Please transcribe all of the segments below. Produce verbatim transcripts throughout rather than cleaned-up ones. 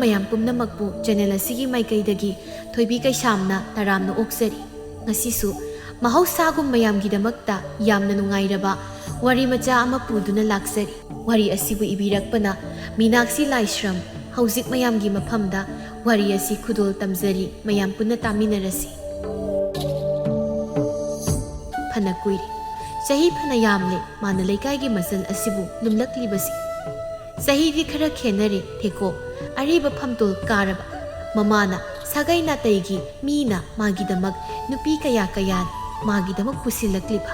ꯃꯌꯥꯝ ꯄꯨꯝꯅꯃꯛꯄꯨ ꯆꯦꯅꯦꯜ ꯑꯁꯤꯒꯤ ꯃꯥꯏꯀꯩꯗꯒꯤ ꯊꯣꯏꯕꯤ ꯀꯩꯁꯥꯝꯅ ꯇꯔꯥꯝꯅ ꯑꯣꯛꯆꯔꯤ꯫ ꯉꯁꯤꯁꯨ ꯃꯍꯧꯁꯥꯒꯨꯝ ꯃꯌꯥꯝꯒꯤꯗꯃꯛꯇ ꯌꯥꯝꯅ ꯅꯨꯡꯉꯥꯏꯔꯕ ꯋꯥꯔꯤ ꯃꯆꯥ ꯑꯃ ꯄꯨꯗꯨꯅ ꯂꯥꯛꯆꯔꯤ꯫ ꯋꯥꯔꯤ ꯑꯁꯤꯕꯨ ꯏꯕꯤꯔꯛꯄꯅ ꯃꯤꯅꯥꯛꯁꯤ ꯂꯥꯏꯁ꯭ꯔꯝ꯫ ꯍꯧꯖꯤꯛ ꯃꯌꯥꯝꯒꯤ ꯃꯐꯝꯗ ꯋꯥꯔꯤ ꯑꯁꯤ ꯈꯨꯗꯣꯜ ꯇꯝꯖꯔꯤ, ꯃꯌꯥꯝ ꯄꯨꯟꯅ ꯇꯥꯃꯤꯟꯅꯔꯁꯤ꯫ ꯐꯅ ꯀꯨꯏꯔꯦ, ꯆꯍꯤ ꯐꯅ ꯌꯥꯝꯂꯦ ꯃꯥꯅ ꯂꯩꯀꯥꯏꯒꯤ ꯃꯆꯜ ꯑꯁꯤꯕꯨ ꯂꯨꯝꯂꯛꯂꯤꯕꯁꯤ꯫ ꯆꯍꯤꯗꯤ ꯈꯔ ꯈꯦꯟꯅꯔꯦ ꯊꯦꯀꯣ, ꯑꯔꯤꯕ ꯐꯝꯇꯣꯜ ꯀꯥꯔꯕ꯫ ꯃꯃꯥꯅ ꯁꯥꯒꯩ ꯅꯥꯇꯩꯒꯤ ꯃꯤꯅ ꯃꯥꯒꯤꯗꯃꯛ ꯅꯨꯄꯤ ꯀꯌꯥ ꯀꯌꯥ ꯃꯥꯒꯤꯗꯃꯛ ꯄꯨꯁꯤꯜꯂꯛꯂꯤꯕ꯫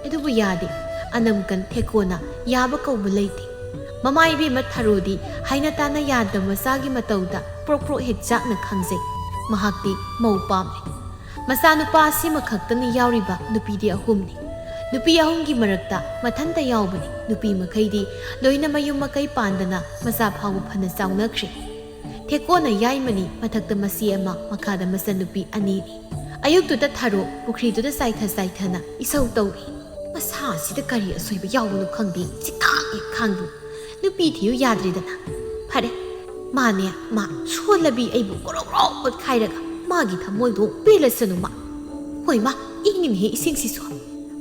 ꯑꯗꯨꯕꯨ ꯌꯥꯗꯦ, ꯑꯅꯝꯀꯟ ꯊꯦꯀꯣꯅ ꯌꯥꯕ ꯀꯧꯕ ꯂꯩꯇꯦ꯫ ꯃꯃꯥ ꯏꯕꯦꯝꯃ ꯊꯔꯣꯗꯤ ꯍꯥꯏꯅ ꯇꯥꯅ ꯌꯥꯗꯕ ꯃꯆꯥꯒꯤ ꯃꯇꯧꯗ ꯄ꯭ꯔꯣꯛ ꯄ꯭ꯔꯣꯛ ꯍꯦꯛ ꯆꯥꯛꯅ ꯈꯪꯖꯩ꯫ ꯃꯍꯥꯛꯇꯤ ꯃꯧ ꯄꯥꯝꯂꯦ꯫ ꯃꯆꯥꯅꯨꯄꯥ ꯑꯁꯤꯃꯈꯛꯇꯅ ꯌꯥꯎꯔꯤꯕ ꯅꯨꯄꯤꯗꯤ ꯑꯍꯨꯝꯅꯤ꯫ ꯅꯨꯄꯤ ꯑꯍꯨꯝꯒꯤ ꯃꯔꯛꯇ ꯃꯊꯟꯇ ꯌꯥꯎꯕꯅꯤ꯫ ꯅꯨꯄꯤ ꯃꯈꯩꯗꯤ ꯂꯣꯏꯅ ꯃꯌꯨꯝ ꯃꯀꯩ ꯄꯥꯟꯗꯅ ꯃꯆꯥ ꯐꯥꯎꯕ ꯐꯅ ꯆꯥꯎꯅꯈ꯭ꯔꯦ꯫ ꯊꯦꯀꯣꯅ ꯌꯥꯏꯃꯅꯤ, ꯃꯊꯛꯇ ꯃꯆꯦ ꯑꯃ, ꯃꯈꯥꯗ ꯃꯆꯟꯅꯨꯄꯤ ꯑꯅꯤꯅꯤ꯫ ꯑꯌꯨꯛꯇꯨꯗ ꯊꯔꯣ ꯄꯨꯈ꯭ꯔꯤꯗꯨꯗ ꯆꯥꯏꯊ ꯆꯥꯏꯊꯅ ꯏꯁꯧ ꯇꯧꯔꯤ꯫ "ꯃꯁꯥ ꯑꯁꯤꯗ ꯀꯔꯤ ꯑꯁꯣꯏꯕ ꯌꯥꯎꯕꯅꯣ ꯈꯪꯗꯦ, ꯁꯤꯈꯥꯡ ꯍꯦꯛ ꯈꯥꯡꯗꯦ꯫ ꯅꯨꯄꯤ ꯊꯤꯌꯨ ꯌꯥꯗ꯭ꯔꯦꯗꯅ꯫ ꯐꯔꯦ, ꯃꯥꯅꯦ, ꯃꯥ ꯁꯣꯜꯂꯕꯤ ꯑꯩꯕꯨ ꯒꯣꯔꯣ ꯒꯣꯔꯣ ꯑꯣꯠꯈꯥꯏꯔꯒ ꯃꯥꯒꯤ ꯊꯃꯣꯏꯗꯣ ꯄꯦꯜꯂꯁꯅꯨ ꯃꯥ꯫ ꯍꯣꯏ ꯃꯥ, ꯏꯪꯉꯤꯅꯦꯍꯦ ꯏꯁꯤꯡꯁꯤꯁꯨ"꯫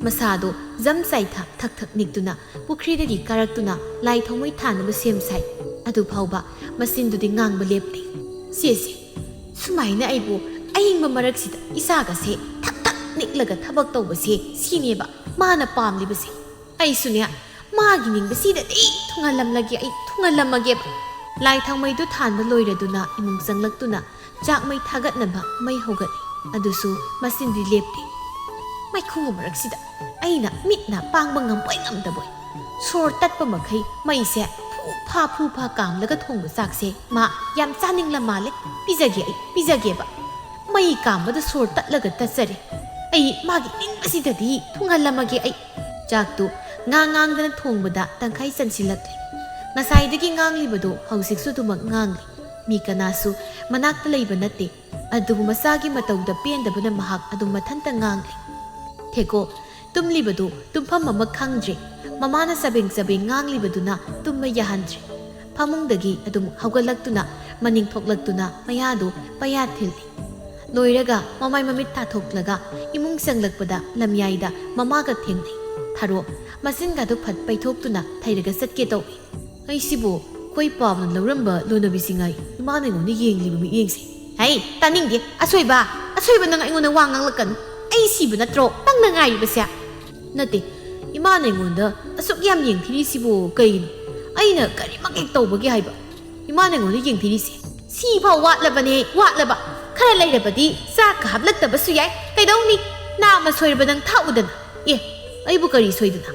ꯃꯁꯥꯗꯣ ꯖꯝ ꯆꯥꯏꯊ ꯊꯛ ꯊꯛ ꯅꯤꯛꯇꯨꯅ ꯄꯨꯈ꯭ꯔꯤꯗꯒꯤ ꯀꯥꯔꯛꯇꯨꯅ ꯂꯥꯏ ꯊꯥꯎꯃꯩ ꯊꯥꯅꯕ ꯁꯦꯝ ꯁꯥꯏ꯫ ꯑꯗꯨ ꯐꯥꯎꯕ ꯃꯆꯤꯟꯗꯨꯗꯤ ꯉꯥꯡꯕ ꯂꯦꯞꯇꯦ꯫ "ꯁꯦ ꯁꯦ, ꯁꯨꯃꯥꯏꯅ ꯑꯩꯕꯨ ꯑꯏꯪꯕ ꯃꯔꯛꯁꯤꯗ ꯏꯆꯥꯒꯁꯦ ꯊꯛ ꯊꯛ ꯅꯤꯛꯂꯒ ꯊꯕꯛ ꯇꯧꯕꯁꯦ ꯁꯤꯅꯦꯕ ꯃꯥꯅ ꯄꯥꯝꯂꯤꯕꯁꯦ꯫ ꯑꯩꯁꯨꯅꯦ, ꯃꯥꯒꯤ ꯅꯤꯡꯕꯁꯤꯗꯗꯤ ꯊꯨꯡꯍꯜꯂꯝꯂꯒꯦ, ꯑꯩ ꯊꯨꯡꯍꯜꯂꯝꯃꯒꯦꯕ"꯫ ꯂꯥꯏ ꯊꯥꯎꯃꯩꯗꯨ ꯊꯥꯟꯕ ꯂꯣꯏꯔꯗꯨꯅ ꯏꯃꯨꯡ ꯆꯪꯂꯛꯇꯨꯅ ꯆꯥꯛ ꯃꯩ ꯊꯥꯒꯠꯅꯕ ꯃꯩ ꯍꯧꯒꯠꯂꯤ꯫ ꯑꯗꯨꯁꯨ ꯃꯆꯤꯟꯗꯤ ꯂꯦꯞꯇꯦ꯫ "ꯃꯩꯈꯨ ꯃꯔꯛꯁꯤꯗ ꯑꯩꯅ ꯃꯤꯠ ꯅꯥ ꯄꯥꯡꯕ ꯉꯝꯕꯣꯏ ꯉꯝꯗꯕꯣꯏ, ꯁꯣꯔ ꯇꯠꯄ ꯃꯈꯩ ꯃꯩꯁꯦ ꯐꯨ ꯐꯥ ꯐꯨ ꯐꯥ ꯀꯥꯝꯂꯒ ꯊꯣꯡꯕ ꯆꯥꯛꯁꯦ ꯃꯥ ꯌꯥꯝ ꯆꯥꯅꯤꯡꯂ ꯃꯥꯜꯂꯦ꯫ ꯄꯤꯖꯒꯦ, ꯑꯩ ꯄꯤꯖꯒꯦꯕ꯫ ꯃꯩ ꯀꯥꯝꯕꯗ ꯁꯣꯔ ꯇꯠꯂꯒ ꯇꯠꯆꯔꯦ꯫ ꯑꯩ ꯃꯥꯒꯤ ꯅꯤꯡꯕꯁꯤꯗꯗꯤ ꯊꯨꯡꯍꯜꯂꯝꯃꯒꯦ ꯑꯩ"꯫ ꯆꯥꯛꯇꯨ ꯉꯥꯡ ꯉꯥꯡꯗꯅ ꯊꯣꯡꯕꯗ ꯇꯪꯈꯥꯏ ꯆꯟꯁꯤꯜꯂꯛꯂꯦ꯫ ꯉꯁꯥꯏꯗꯒꯤ ꯉꯥꯡꯂꯤꯕꯗꯨ ꯍꯧꯖꯤꯛꯁꯨ ꯑꯗꯨꯃꯛ ꯉꯥꯡꯂꯤ꯫ ꯃꯤ ꯀꯅꯥꯁꯨ ꯃꯅꯥꯛꯇ ꯂꯩꯕ ꯅꯠꯇꯦ꯫ ꯑꯗꯨꯕꯨ ꯃꯆꯥꯒꯤ ꯃꯇꯧꯗ ꯄꯦꯟꯗꯕꯅ ꯃꯍꯥꯛ ꯑꯗꯨꯝ ꯃꯊꯟꯇ ꯉꯥꯡꯂꯤ꯫ ꯊꯦꯀꯣ ꯇꯨꯝꯂꯤꯕꯗꯨ ꯇꯨꯝꯐꯝ ꯑꯃ ꯈꯪꯗ꯭ꯔꯦ꯫ ꯃꯃꯥꯅ ꯆꯕꯦꯡ ꯆꯕꯦꯡ ꯉꯥꯡꯂꯤꯕꯗꯨꯅ ꯇꯨꯝꯕ ꯌꯥꯍꯟꯗ꯭ꯔꯦ꯫ ꯐꯃꯨꯡꯗꯒꯤ ꯑꯗꯨꯝ ꯍꯧꯒꯠꯂꯛꯇꯨꯅ ꯃꯅꯤꯡ ꯊꯣꯛꯂꯛꯇꯨꯅ ꯃꯌꯥꯗꯨ ꯄꯌꯥ ꯊꯤꯜꯂꯤ꯫ ꯂꯣꯏꯔꯒ ꯃꯃꯥꯏ ꯃꯃꯤꯠ ꯇꯥꯊꯣꯛꯂꯒ ꯏꯃꯨꯡ ꯆꯪꯂꯛꯄꯗ ꯂꯝꯌꯥꯏꯗ ꯃꯃꯥꯒ ꯊꯦꯡꯅꯩ꯫ ꯊꯥꯔꯣ ꯃꯆꯤꯟꯒꯗꯨ ꯐꯠ ꯄꯩꯊꯣꯛꯇꯨꯅ ꯊꯩꯔꯒ ꯆꯠꯀꯦ ꯇꯧꯏ꯫ ꯑꯩꯁꯤꯕꯨ ꯑꯩꯈꯣꯏ ꯄꯥꯝꯅ ꯂꯧꯔꯝꯕ ꯂꯣꯅꯕꯤꯁꯤꯡ ꯑꯩ ꯏꯃꯥꯅ ꯑꯩꯉꯣꯟꯗ ꯌꯦꯡꯂꯤꯕ ꯃꯤꯠꯌꯦꯡꯁꯦ꯫ ꯍꯩ, ꯇꯥꯅꯤꯡꯗꯦ꯫ ꯑꯁꯣꯏꯕ, ꯑꯁꯣꯏꯕ ꯅꯪ ꯑꯩꯉꯣꯟꯗ ꯋꯥ ꯉꯥꯡꯂꯛꯀꯅꯨ꯫ ꯑꯩ ꯁꯤꯕ ꯅꯠꯇ꯭ꯔꯣ ꯅꯪꯅ ꯉꯥꯏꯔꯤꯕꯁꯦ? ꯅꯠꯇꯦ, ꯏꯃꯥꯅ ꯑꯩꯉꯣꯟꯗ ꯑꯁꯨꯛ ꯌꯥꯝ ꯌꯦꯡꯊꯤꯔꯤꯁꯤꯕꯨ ꯀꯩꯒꯤꯅꯣ? ꯑꯩꯅ ꯀꯔꯤꯃꯛ ꯍꯦꯛ ꯇꯧꯕꯒꯦ ꯍꯥꯏꯕ? ꯏꯃꯥꯅ ꯑꯩꯉꯣꯟꯗ ꯌꯦꯡꯊꯤꯔꯤꯁꯦ꯫ ꯁꯤꯐꯥꯎ ꯋꯥꯠꯂꯕꯅꯦ, ꯋꯥꯠꯂꯕ꯫ ꯈꯔ ꯂꯩꯔꯕꯗꯤ ꯆꯥꯛꯀ ꯍꯥꯞꯂꯛꯇꯕꯁꯨ ꯌꯥꯏ꯫ ꯀꯩꯗꯧꯅꯤ? ꯅꯥꯃ ꯁꯣꯏꯔꯕ ꯅꯪ ꯊꯥꯛꯎꯗꯅ꯫ ꯑꯦ, ꯑꯩꯕꯨ ꯀꯔꯤ ꯁꯣꯏꯗꯅ?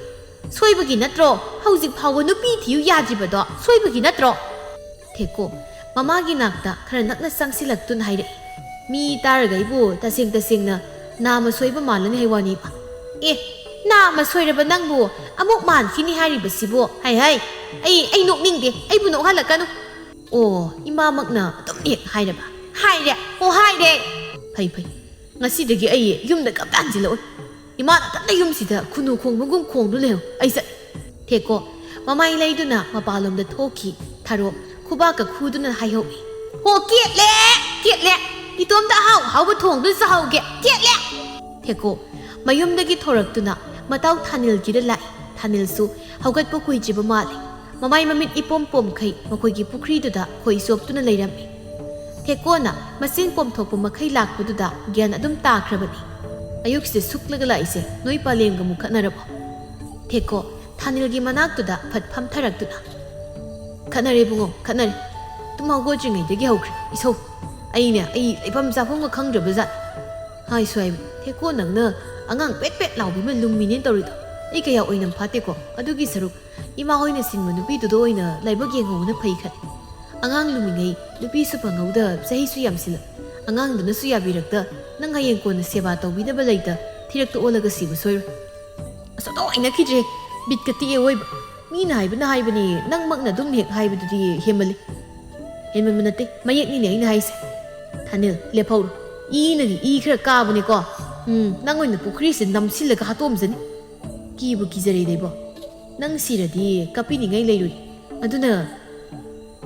ꯁꯣꯏꯕꯒꯤ ꯅꯠꯇ꯭ꯔꯣ ꯍꯧꯖꯤꯛ ꯐꯥꯎꯕ ꯅꯨꯄꯤ ꯊꯤꯌꯨ ꯌꯥꯗ꯭ꯔꯤꯕꯗꯣ? ꯁꯣꯏꯕꯒꯤ ꯅꯠꯇ꯭ꯔꯣ? ꯊꯦꯀꯣ ꯃꯃꯥꯒꯤ ꯅꯥꯛꯇ ꯈꯔ ꯅꯛꯅ ꯆꯪꯁꯤꯜꯂꯛꯇꯨꯅ ꯍꯥꯏꯔꯛꯏ꯫ ꯃꯤ ꯇꯥꯔꯒ ꯑꯩꯕꯨ ꯇꯁꯦꯡ ꯇꯁꯦꯡꯅ ꯅꯥꯃ ꯁꯣꯏꯕ ꯃꯥꯜꯂꯅꯤ ꯍꯥꯏ ꯋꯥꯅꯤꯕ꯫ ꯑꯦ, ꯅꯥꯃ ꯁꯣꯏꯔꯕ ꯅꯪꯕꯨ ꯑꯃꯨꯛ ꯃꯥꯟꯈꯤꯅꯤ ꯍꯥꯏꯔꯤꯕꯁꯤꯕꯨ? ꯍꯥꯏ ꯍꯥꯏ, ꯑꯩ, ꯑꯩ ꯅꯣꯛꯅꯤꯡꯗꯦ, ꯑꯩꯕꯨ ꯅꯣꯛꯍꯜꯂꯛꯀꯅꯨ꯫ ꯑꯣ, ꯏꯃꯥꯃꯛꯅ ꯑꯗꯨꯝ ꯍꯦꯛ ꯍꯥꯏꯔꯕ? ꯍꯥꯏꯔꯦ, ꯑꯣ ꯍꯥꯏꯔꯦ꯫ ꯐꯩ ꯐꯩ, ꯉꯁꯤꯗꯒꯤ ꯑꯩ ꯌꯨꯝꯗ ꯀꯝꯇ ꯍꯟꯖꯤꯜꯂꯛꯑꯣꯏ꯫ ꯏꯃꯥ ꯅꯥꯀꯟꯗ ꯌꯨꯝꯁꯤꯗ ꯈꯨꯅꯨ ꯈꯣꯡꯕꯒꯨꯝ ꯈꯣꯡꯗꯨ ꯂꯩꯍꯧ꯫ ꯑꯩ ꯆꯠ ꯊꯦꯀꯣ ꯃꯃꯥꯏ ꯂꯩꯗꯨꯅ ꯃꯄꯥꯟꯂꯣꯝꯗ ꯊꯣꯛꯈꯤ꯫ ꯊꯥꯔꯣ ꯈꯨꯕꯥꯛꯀ ꯈꯨꯗꯨꯅ ꯍꯥꯏꯍꯧꯏ꯫ "ꯍꯣ, ꯀꯦꯠꯂꯦ, ꯀꯦꯠꯂꯦ꯫ ꯏꯇꯣꯝꯇ ꯑꯍꯥꯎ ꯑꯍꯥꯎꯕ ꯊꯣꯡꯗꯨꯅ ꯆꯥꯍꯧꯒꯦ꯫ ꯀꯦꯠꯂꯦ!" ꯊꯦꯀꯣ ꯃꯌꯨꯝꯗꯒꯤ ꯊꯣꯔꯛꯇꯨꯅ ꯃꯇꯥꯎ ꯊꯥꯅꯤꯜꯒꯤꯗ ꯂꯥꯛꯏ꯫ ꯊꯥꯅꯤꯜꯁꯨ ꯍꯧꯒꯠꯄ ꯀꯨꯏꯗ꯭ꯔꯤꯕ ꯃꯥꯜꯂꯤ꯫ ꯃꯃꯥꯏ ꯃꯃꯤꯠ ꯏꯄꯣꯝ ꯄꯣꯝꯈꯩ ꯃꯈꯣꯏꯒꯤ ꯄꯨꯈ꯭ꯔꯤꯗꯨꯗ ꯈꯣꯏ ꯆꯣꯞꯇꯨꯅ ꯂꯩꯔꯝꯃꯤ꯫ ꯊꯦꯀꯣꯅ ꯃꯆꯤꯟ ꯄꯣꯝꯊꯣꯛꯄ ꯃꯈꯩ ꯂꯥꯛꯄꯗꯨꯗ ꯒ꯭ꯌꯥꯟ ꯑꯗꯨꯝ ꯇꯥꯈ꯭ꯔꯕꯅꯤ꯫ "ꯑꯌꯨꯛꯁꯤꯗ ꯁꯨꯛꯂꯒ ꯂꯥꯛꯏꯁꯦ ꯅꯣꯏ ꯄꯥꯂꯦꯝꯒ ꯑꯃꯨꯛ ꯈꯠꯅꯔꯕꯣ?" ꯊꯦꯀꯣ ꯊꯥꯅꯤꯜꯒꯤ ꯃꯅꯥꯛꯇꯨꯗ ꯐꯠ ꯐꯝꯊꯔꯛꯇꯨꯅ, "ꯈꯠꯅꯔꯦ ꯏꯕꯨꯡꯉꯣ, ꯈꯠꯅꯔꯦ꯫ ꯇꯨꯝ ꯍꯧꯒꯠꯇ꯭ꯔꯤꯉꯩꯗꯒꯤ ꯍꯧꯈ꯭ꯔꯦ, ꯏꯁꯧ꯫ ꯑꯩꯅꯦ, ꯑꯩ ꯂꯩꯐꯝ ꯆꯥꯐꯝꯒ ꯈꯪꯗ꯭ꯔꯕꯖꯥꯠ꯫ ꯍꯥꯏꯁꯨ ꯍꯥꯏꯕ, ꯊꯦꯀꯣ ꯅꯪꯅ ꯑꯉꯥꯡ ꯄꯦꯠ ꯄꯦꯠ ꯂꯥꯎꯕꯤ ꯑꯃ ꯂꯨꯝꯃꯤꯅꯦ ꯇꯧꯔꯤꯗꯣ꯫ ꯑꯩ ꯀꯌꯥ ꯑꯣꯏꯅꯝ ꯐꯥꯠꯇꯦꯀꯣ꯫ ꯑꯗꯨꯒꯤ ꯁꯔꯨꯛ ꯏꯃꯥ ꯍꯣꯏꯅ ꯁꯤꯟꯕ ꯅꯨꯄꯤꯗꯨꯗ ꯑꯣꯏꯅ ꯂꯥꯏꯕꯛ ꯌꯦꯡꯍꯧꯕꯅ ꯐꯩ ꯈꯜꯂꯦ꯫ ꯑꯉꯥꯡ ꯂꯨꯝꯃꯤꯉꯩ ꯅꯨꯄꯤꯁꯨ ꯐꯪꯍꯧꯗ ꯆꯍꯤꯁꯨ ꯌꯥꯝꯁꯤꯜꯂꯛ꯫ ꯑꯉꯥꯡꯗꯨꯅꯁꯨ ꯌꯥꯕꯤꯔꯛꯇ ꯅꯪ ꯍꯌꯦꯡ ꯀꯣꯟꯅ ꯁꯦꯕꯥ ꯇꯧꯕꯤꯅꯕ ꯂꯩꯇ ꯊꯤꯔꯛꯇ ꯑꯣꯜꯂꯒ ꯁꯤꯕ ꯁꯣꯏꯔꯣꯏ꯫" ꯑꯁ, ꯑꯣꯟꯊꯣꯛ ꯍꯩꯅꯈꯤꯗ꯭ꯔꯦ꯫ ꯕꯤꯠꯀ ꯇꯦꯛꯑꯦ ꯑꯣꯏꯕ꯫ ꯃꯤꯅ ꯍꯥꯏꯕꯅ ꯍꯥꯏꯕꯅꯤ, ꯅꯪꯃꯛꯅ ꯑꯗꯨꯝ ꯍꯦꯛ ꯍꯥꯏꯕꯗꯨꯗꯤ ꯍꯦꯟꯃꯜꯂꯤ꯫ ꯍꯦꯟꯃꯟꯕ ꯅꯠꯇꯦ, ꯃꯌꯦꯛꯅꯤꯅꯦ ꯑꯩꯅ ꯍꯥꯏꯁꯦ꯫ ꯊꯥꯅꯤꯜ, ꯂꯦꯞꯍꯧꯔꯣ꯫ ꯏꯅꯗꯤ ꯏ ꯈꯔ ꯀꯥꯕꯅꯤꯀꯣ꯫ ꯎꯝ, ꯅꯪ ꯑꯣꯏꯅ ꯄꯨꯈ꯭ꯔꯤꯁꯦ ꯅꯝꯁꯤꯜꯂꯒ ꯍꯥꯠꯇꯣꯛꯑꯝꯖꯅꯤ꯫ ꯀꯤꯕꯨ ꯀꯤꯖꯔꯦꯗ ꯏꯕꯣ꯫ ꯅꯪ ꯁꯤꯔꯗꯤ ꯀꯞꯄꯤꯅꯤꯡꯉꯥꯏ ꯂꯩꯔꯣꯏ꯫ ꯑꯗꯨꯅ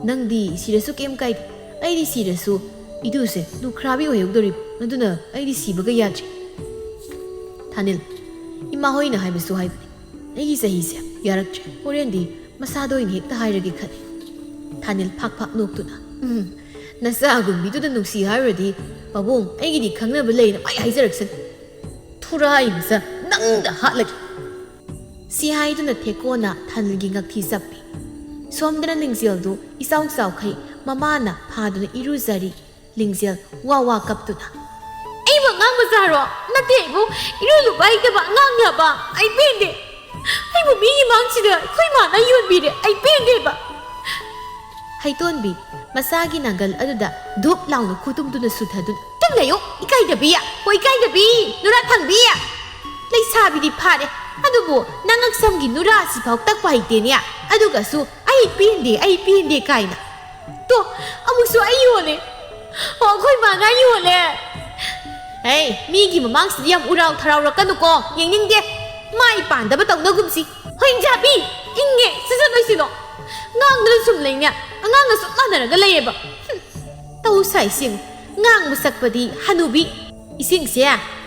"ꯅꯪꯗꯤ ꯁꯤꯔꯁꯨ ꯀꯩꯝ ꯀꯥꯏꯗꯦ, ꯑꯩꯗꯤ ꯁꯤꯔꯁꯨ ꯏꯇꯨꯁꯦ ꯂꯨꯈ꯭ꯔꯥꯕꯤ ꯑꯣꯏꯍꯧꯗꯣꯔꯤꯕ, ꯑꯗꯨꯅ ꯑꯩꯗꯤ ꯁꯤꯕꯒ ꯌꯥꯗ꯭ꯔꯤ꯫" ꯊꯥꯅꯤꯜ, "ꯏꯃꯥ ꯍꯣꯏꯅ ꯍꯥꯏꯕꯁꯨ ꯍꯥꯏꯕꯅꯤ, ꯑꯩꯒꯤ ꯆꯍꯤꯁꯦ ꯌꯥꯔꯛꯇ꯭ꯔꯦ, ꯍꯣꯔꯦꯟꯗꯤ ꯃꯁꯥꯗ ꯑꯣꯏꯅ ꯍꯦꯛꯇ ꯍꯥꯏꯔꯒꯦ ꯈꯜꯂꯤ꯫" ꯊꯥꯅꯤꯜ ꯐꯥꯛ ꯐꯥꯛ ꯅꯣꯛꯇꯨꯅ, "ꯎꯝ, ꯅꯆꯥꯒꯨꯝꯕꯤꯗꯨꯗ ꯅꯨꯡꯁꯤ ꯍꯥꯏꯔꯨꯔꯗꯤ, ꯄꯥꯕꯨꯡ, ꯑꯩꯒꯤꯗꯤ ꯈꯪꯅꯕ ꯂꯩꯅ ꯃꯥꯏ ꯍꯥꯏꯖꯔꯛꯁꯅꯤ꯫ ꯊꯨꯔꯥꯏ ꯃꯆꯥ, ꯅꯪꯗ ꯍꯥꯠꯂꯒꯦ꯫" ꯁꯤ ꯍꯥꯏꯗꯨꯅ ꯊꯦꯛꯀꯣꯅ ꯊꯥꯅꯤꯜꯒꯤ ꯉꯛꯊꯤ ꯆꯞꯄꯤ꯫ ꯁꯣꯝꯗꯅ ꯂꯤꯡꯖꯦꯜꯗꯨ ꯏꯆꯥꯎ ꯆꯥꯎꯈꯩ ꯃꯃꯥꯅ ꯐꯥꯗꯨꯅ ꯏꯔꯨꯖꯔꯤ꯫ ꯂꯤꯡꯖꯦꯜ ꯋꯥ ꯋꯥ ꯀꯞꯇꯨꯅ, "ꯑꯩꯕꯨ ꯑꯉꯥꯡ ꯃꯆꯥꯔꯣ? ꯅꯠꯇꯦ ꯏꯕꯨꯡ, ꯏꯔꯨ ꯂꯨꯕ ꯍꯩꯇꯕ ꯑꯉꯥꯡꯂꯕ? ꯑꯩ ꯄꯦꯟꯗꯦ꯫ ꯑꯩꯕꯨ ꯃꯤꯒꯤ ꯃꯥꯡꯁꯤꯗ ꯑꯩꯈꯣꯏ ꯃꯥꯅ ꯌꯣꯟꯕꯤꯔꯦ꯫ ꯑꯩ ꯄꯦꯟꯗꯦꯕ꯫" ꯍꯩꯇꯣꯟꯕꯤ ꯃꯁꯥꯒꯤ ꯅꯥꯒꯜ ꯑꯗꯨꯗ ꯙꯨꯞ ꯂꯥꯎꯅ ꯈꯨꯇꯨꯝꯗꯨꯅ ꯁꯨꯊꯗꯨꯅ, "ꯇꯨꯝ ꯂꯩꯌꯨ, ꯏꯀꯥꯏꯗꯕꯤ, ꯍꯣ ꯏꯀꯥꯏꯗꯕꯤ, ꯅꯨꯔꯥ ꯊꯥꯡꯕꯤ꯫ ꯂꯩꯁꯥꯕꯤꯗꯤ ꯐꯥꯔꯦ, ꯑꯗꯨꯕꯨ ꯅꯉꯛꯁꯝꯒꯤ ꯅꯨꯔꯥ ꯑꯁꯤꯐꯥꯎ ꯇꯛꯄ ꯍꯩꯇꯦꯅꯦ, ꯑꯗꯨꯒꯁꯨ 'ꯑꯩ ꯄꯦꯟꯗꯦ, ꯑꯩ ꯄꯦꯟꯗꯦ' ꯀꯥꯏꯅ꯫ ꯇꯣ, ꯑꯃꯨꯛꯁꯨ ꯑꯩ ꯌꯣꯜꯂꯦ꯫ ꯑꯣ, ꯑꯩꯈꯣꯏ ꯃꯥꯅ ꯑꯩ ꯌꯣꯜꯂꯦ꯫ ꯍꯦ, ꯃꯤꯒꯤ ꯃꯃꯥꯡꯁꯤꯗ ꯌꯥꯝ ꯎꯔꯥꯎ ꯊꯔꯥꯎꯔꯛꯀꯅꯨꯀꯣ, ꯌꯦꯡꯅꯤꯡꯗꯦ꯫ ꯃꯥꯏ ꯄꯥꯟꯗꯕ ꯇꯧꯅꯒꯨꯝꯁꯤ꯫ ꯍꯣꯏ, ꯏꯟꯖꯥꯕꯤ, ꯏꯪꯉꯦ, ꯁꯠ ꯁꯠ ꯂꯣꯏꯁꯤꯜꯂꯣ꯫ ꯉꯥꯡꯗꯅ ꯁꯨꯝ ꯂꯩꯅꯦ, ꯑꯉꯥꯡꯒ ꯆꯞ ꯃꯥꯟꯅꯔꯒ ꯂꯩꯌꯦꯕ꯫ ꯍꯨꯝ, ꯇꯧ ꯁꯥꯏꯁꯤꯡ, ꯉꯥꯡꯕ ꯁꯛꯄꯗꯤ ꯍꯅꯨꯕꯤ꯫ ꯏꯁꯤꯡꯁꯦ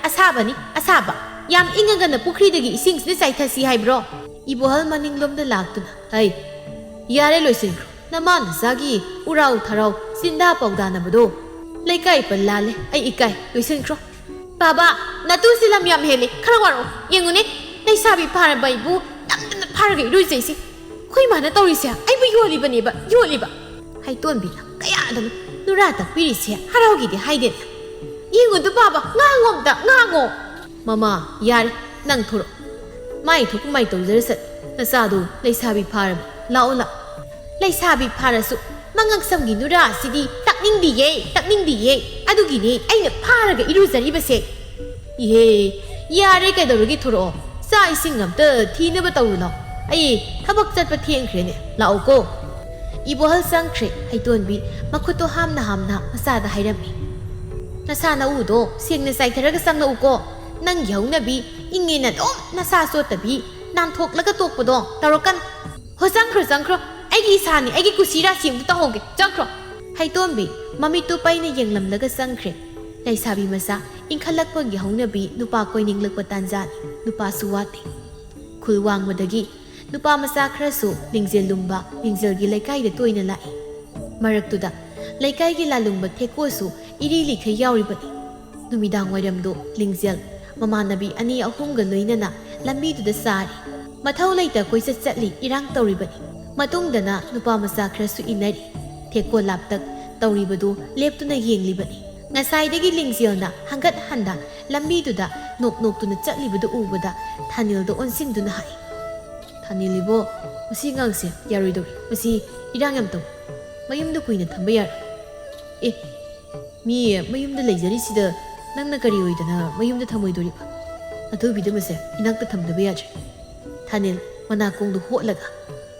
ꯑꯁꯥꯕꯅꯤ, ꯑꯁꯥꯕ꯫ ꯌꯥꯝ ꯏꯪꯉꯒꯅ ꯄꯨꯈ꯭ꯔꯤꯗꯒꯤ ꯏꯁꯤꯡꯁꯤꯗ ꯆꯥꯏꯊꯁꯤ ꯍꯥꯏꯕ꯭ꯔꯣ?" ꯏꯕꯣꯍꯜ ꯃꯅꯤꯡꯂꯣꯝꯗ ꯂꯥꯛꯇꯨꯅ, "ꯍꯩ, ꯌꯥꯔꯦ, ꯂꯣꯏꯁꯤꯟꯈ꯭ꯔꯣ꯫ ꯅꯃꯥ ꯅꯆꯥꯒꯤ ꯎꯔꯥꯎ ꯊꯔꯥꯎ, ꯆꯤꯟꯗꯥ ꯄꯥꯎꯗꯥꯅꯕꯗꯣ꯫ ꯂꯩꯀꯥꯏ ꯄꯜ ꯂꯥꯜꯂꯦ, ꯑꯩ ꯏꯀꯥꯏ, ꯂꯣꯏꯁꯤꯟꯈ꯭ꯔꯣ꯫" "ꯕꯥꯕꯥ, ꯅꯇꯨꯁꯤ ꯂꯝ ꯌꯥꯝ ꯍꯦꯜꯂꯦ, ꯈꯔ ꯋꯥꯔꯛꯑꯣ꯫ ꯌꯦꯡꯉꯨꯅꯦ, ꯂꯩꯁꯥꯕꯤ ꯐꯥꯔꯕ ꯑꯩꯕꯨ ꯅꯝꯗꯅ ꯐꯥꯔꯒ ꯏꯔꯨꯖꯩꯁꯤ꯫ ꯑꯩꯈꯣꯏ ꯃꯥꯅ ꯇꯧꯔꯤꯁꯦ ꯑꯩꯕꯨ ꯌꯣꯜꯂꯤꯕꯅꯦꯕ, ꯌꯣꯜꯂꯤꯕ꯫" ꯍꯩꯇꯣꯟꯕꯤꯅ ꯀꯌꯥꯗꯅꯣ ꯅꯨꯔꯥ ꯇꯛꯄꯤꯔꯤꯁꯦ, ꯍꯔꯥꯎꯒꯤꯗꯤ ꯍꯥꯏꯗꯦꯅ꯫ "ꯌꯦꯡꯉꯨꯗꯨ ꯕꯥꯕꯥ, ꯉꯥꯡꯉꯣ ꯑꯝꯇ, ꯉꯥꯡꯉꯣ꯫" "ꯃꯃꯥ, ꯌꯥꯔꯦ, ꯅꯪ ꯊꯣꯔꯛꯑꯣ꯫ ꯃꯥꯏ ꯊꯣꯛꯄ ꯃꯥꯏ ꯇꯧꯖꯔꯁꯠ, ꯅꯆꯥꯗꯣ ꯂꯩꯁꯥꯕꯤ ꯐꯥꯔꯕ꯫ ꯂꯥꯛꯑꯣ, ꯂꯥꯛꯑꯣ꯫" "ꯂꯩꯁꯥꯕꯤ ꯐꯥꯔꯁꯨ ꯃꯉꯛꯁꯝꯒꯤ ꯅꯨꯔꯥ ꯑꯁꯤꯗꯤ ꯇꯛꯅꯤꯡꯗꯤꯌꯦ, ꯇꯛꯅꯤꯡꯗꯤꯌꯦ꯫ ꯑꯗꯨꯒꯤꯅꯦ ꯑꯩꯅ ꯐꯥꯔꯒ ꯏꯔꯨꯖꯔꯤꯕꯁꯦ꯫" "ꯏꯍꯦ, ꯌꯥꯔꯦ, ꯀꯩꯗꯧꯔꯒꯦ, ꯊꯣꯔꯛꯑꯣ꯫ ꯆꯥꯛ ꯏꯁꯤꯡ ꯑꯝꯇ ꯊꯤꯅꯕ ꯇꯧꯔꯨ ꯂꯥꯎ꯫ ꯑꯩ ꯊꯕꯛ ꯆꯠꯄ ꯊꯦꯡꯈ꯭ꯔꯦꯅꯦ, ꯂꯥꯛꯑꯣꯀꯣ꯫" ꯏꯕꯣꯍꯜ ꯆꯪꯈ꯭ꯔꯦ꯫ ꯍꯩꯇꯣꯟꯕꯤ ꯃꯈꯨꯠꯇꯣ ꯍꯥꯝꯅ ꯍꯥꯝꯅ ꯃꯆꯥꯗ ꯍꯥꯏꯔꯝꯃꯤ, "ꯅꯁꯥ ꯅꯎꯗꯣ ꯁꯦꯡꯅ ꯆꯥꯏꯊꯔꯒ ꯆꯪꯂꯛꯎꯀꯣ꯫ ꯅꯪꯒꯤ ꯍꯧꯅꯕꯤ ꯏꯪꯉꯦꯅ ꯑꯗꯨꯝ ꯅꯁꯥ ꯆꯣꯠꯇꯕꯤ, ꯅꯥꯟꯊꯣꯛꯂꯒ ꯇꯣꯛꯄꯗꯣ ꯇꯧꯔꯛꯀꯅꯨ꯫ ꯍꯣ, ꯆꯪꯈ꯭ꯔꯣ, ꯆꯪꯈ꯭ꯔꯣ꯫ ꯑꯩ ꯑꯩ ꯏꯁꯥꯅꯤ, ꯑꯩꯒꯤ ꯀꯨꯁꯤ ꯔꯥꯁꯤ ꯑꯃꯨꯛꯇ ꯇꯧꯍꯧꯒꯦ, ꯆꯠꯈ꯭ꯔꯣ꯫ ꯍꯩꯇꯣꯝꯕꯤ ꯃꯃꯤꯠꯇꯨ ꯄꯩꯅ ꯌꯦꯡꯂꯝꯂꯒ ꯆꯪꯈ꯭ꯔꯦ꯫ ꯂꯩꯁꯥꯕꯤ ꯃꯆꯥ ꯏꯟꯈꯠꯂꯛꯄꯒꯤ ꯍꯧꯅꯕꯤ ꯅꯨꯄꯥ ꯀꯣꯏꯅꯤꯡꯂꯛꯄ ꯇꯥꯟꯖꯥꯅꯤ, ꯅꯨꯄꯥꯁꯨ ꯋꯥꯠꯇꯦ꯫ ꯈꯨꯜ ꯋꯥꯡꯃꯗꯒꯤ ꯅꯨꯄꯥ ꯃꯆꯥ ꯈꯔꯁꯨ ꯂꯤꯡꯖꯦꯜ ꯂꯨꯝꯕ ꯂꯤꯡꯖꯦꯜꯒꯤ ꯂꯩꯀꯥꯏꯗ ꯇꯣꯏꯅ ꯂꯥꯛꯏ꯫ ꯃꯔꯛꯇꯨꯗ ꯂꯩꯀꯥꯏꯒꯤ ꯂꯥꯂꯨꯡꯕ ꯊꯦꯛꯀꯣꯁꯨ ꯏꯔꯤ ꯂꯤꯈꯩ ꯌꯥꯎꯔꯤꯕꯅꯤ꯫ ꯅꯨꯃꯤꯗꯥꯡ ꯋꯥꯏꯔꯝꯗꯨ ꯂꯤꯡꯖꯦꯜ ꯃꯃꯥꯟꯅꯕꯤ ꯑꯅꯤ ꯑꯍꯨꯝꯒ ꯂꯣꯏꯅꯅ ꯂꯝꯕꯤꯗꯨꯗ ꯆꯥꯔꯤ꯫ ꯃꯊꯧ ꯂꯩꯇ ꯀꯣꯏꯆꯠ ꯆꯠꯂꯤ ꯏꯔꯥꯡ ꯇꯧꯔꯤꯕꯅꯤ꯫ ꯃꯇꯨꯡꯗꯅ ꯅꯨꯄꯥ ꯃꯆꯥ ꯈꯔꯁꯨ ꯏꯟꯅꯔꯤ꯫ ꯊꯦꯛꯀꯣ ꯂꯥꯞꯇꯛ ꯇꯧꯔꯤꯕꯗꯨ ꯂꯦꯞꯇꯨꯅ ꯌꯦꯡꯂꯤꯕꯅꯤ꯫ ꯉꯁꯥꯏꯗꯒꯤ ꯂꯤꯡꯖꯦꯜꯅ ꯍꯪꯒꯠ ꯍꯟꯗ ꯂꯝꯕꯤꯗꯨꯗ ꯅꯣꯛ ꯅꯣꯛꯇꯨꯅ ꯆꯠꯂꯤꯕꯗꯨ ꯎꯕꯗ ꯊꯥꯅꯤꯜꯗ ꯑꯣꯟꯁꯤꯟꯗꯨꯅ ꯍꯥꯏ, "ꯊꯥꯅꯤꯜ ꯏꯕꯣ, ꯃꯁꯤ ꯑꯉꯥꯡꯁꯦ ꯌꯥꯔꯣꯏꯗꯧꯔꯤ꯫ ꯃꯁꯤ ꯏꯔꯥꯡ ꯌꯥꯝ ꯇꯧꯏ꯫ ꯃꯌꯨꯝꯗ ꯀꯨꯏꯅ ꯊꯝꯕ ꯌꯥꯔꯣꯏ꯫ ꯑꯦ, ꯃꯤ ꯃꯌꯨꯝꯗ ꯂꯩꯖꯔꯤꯁꯤꯗ ꯅꯪꯅ ꯀꯔꯤ ꯑꯣꯏꯗꯅ ꯃꯌꯨꯝꯗ ꯊꯝꯃꯣꯏꯗꯣꯔꯤꯕ? ꯑꯊꯣꯏꯕꯤꯗꯨꯃꯁꯦ ꯏꯅꯥꯛꯇ ꯊꯝꯗꯕ ꯌꯥꯗ꯭ꯔꯦ꯫" ꯊꯥꯅꯤꯜ ꯃꯅꯥꯀꯣꯡꯗꯨ ꯍꯣꯠꯂꯒ,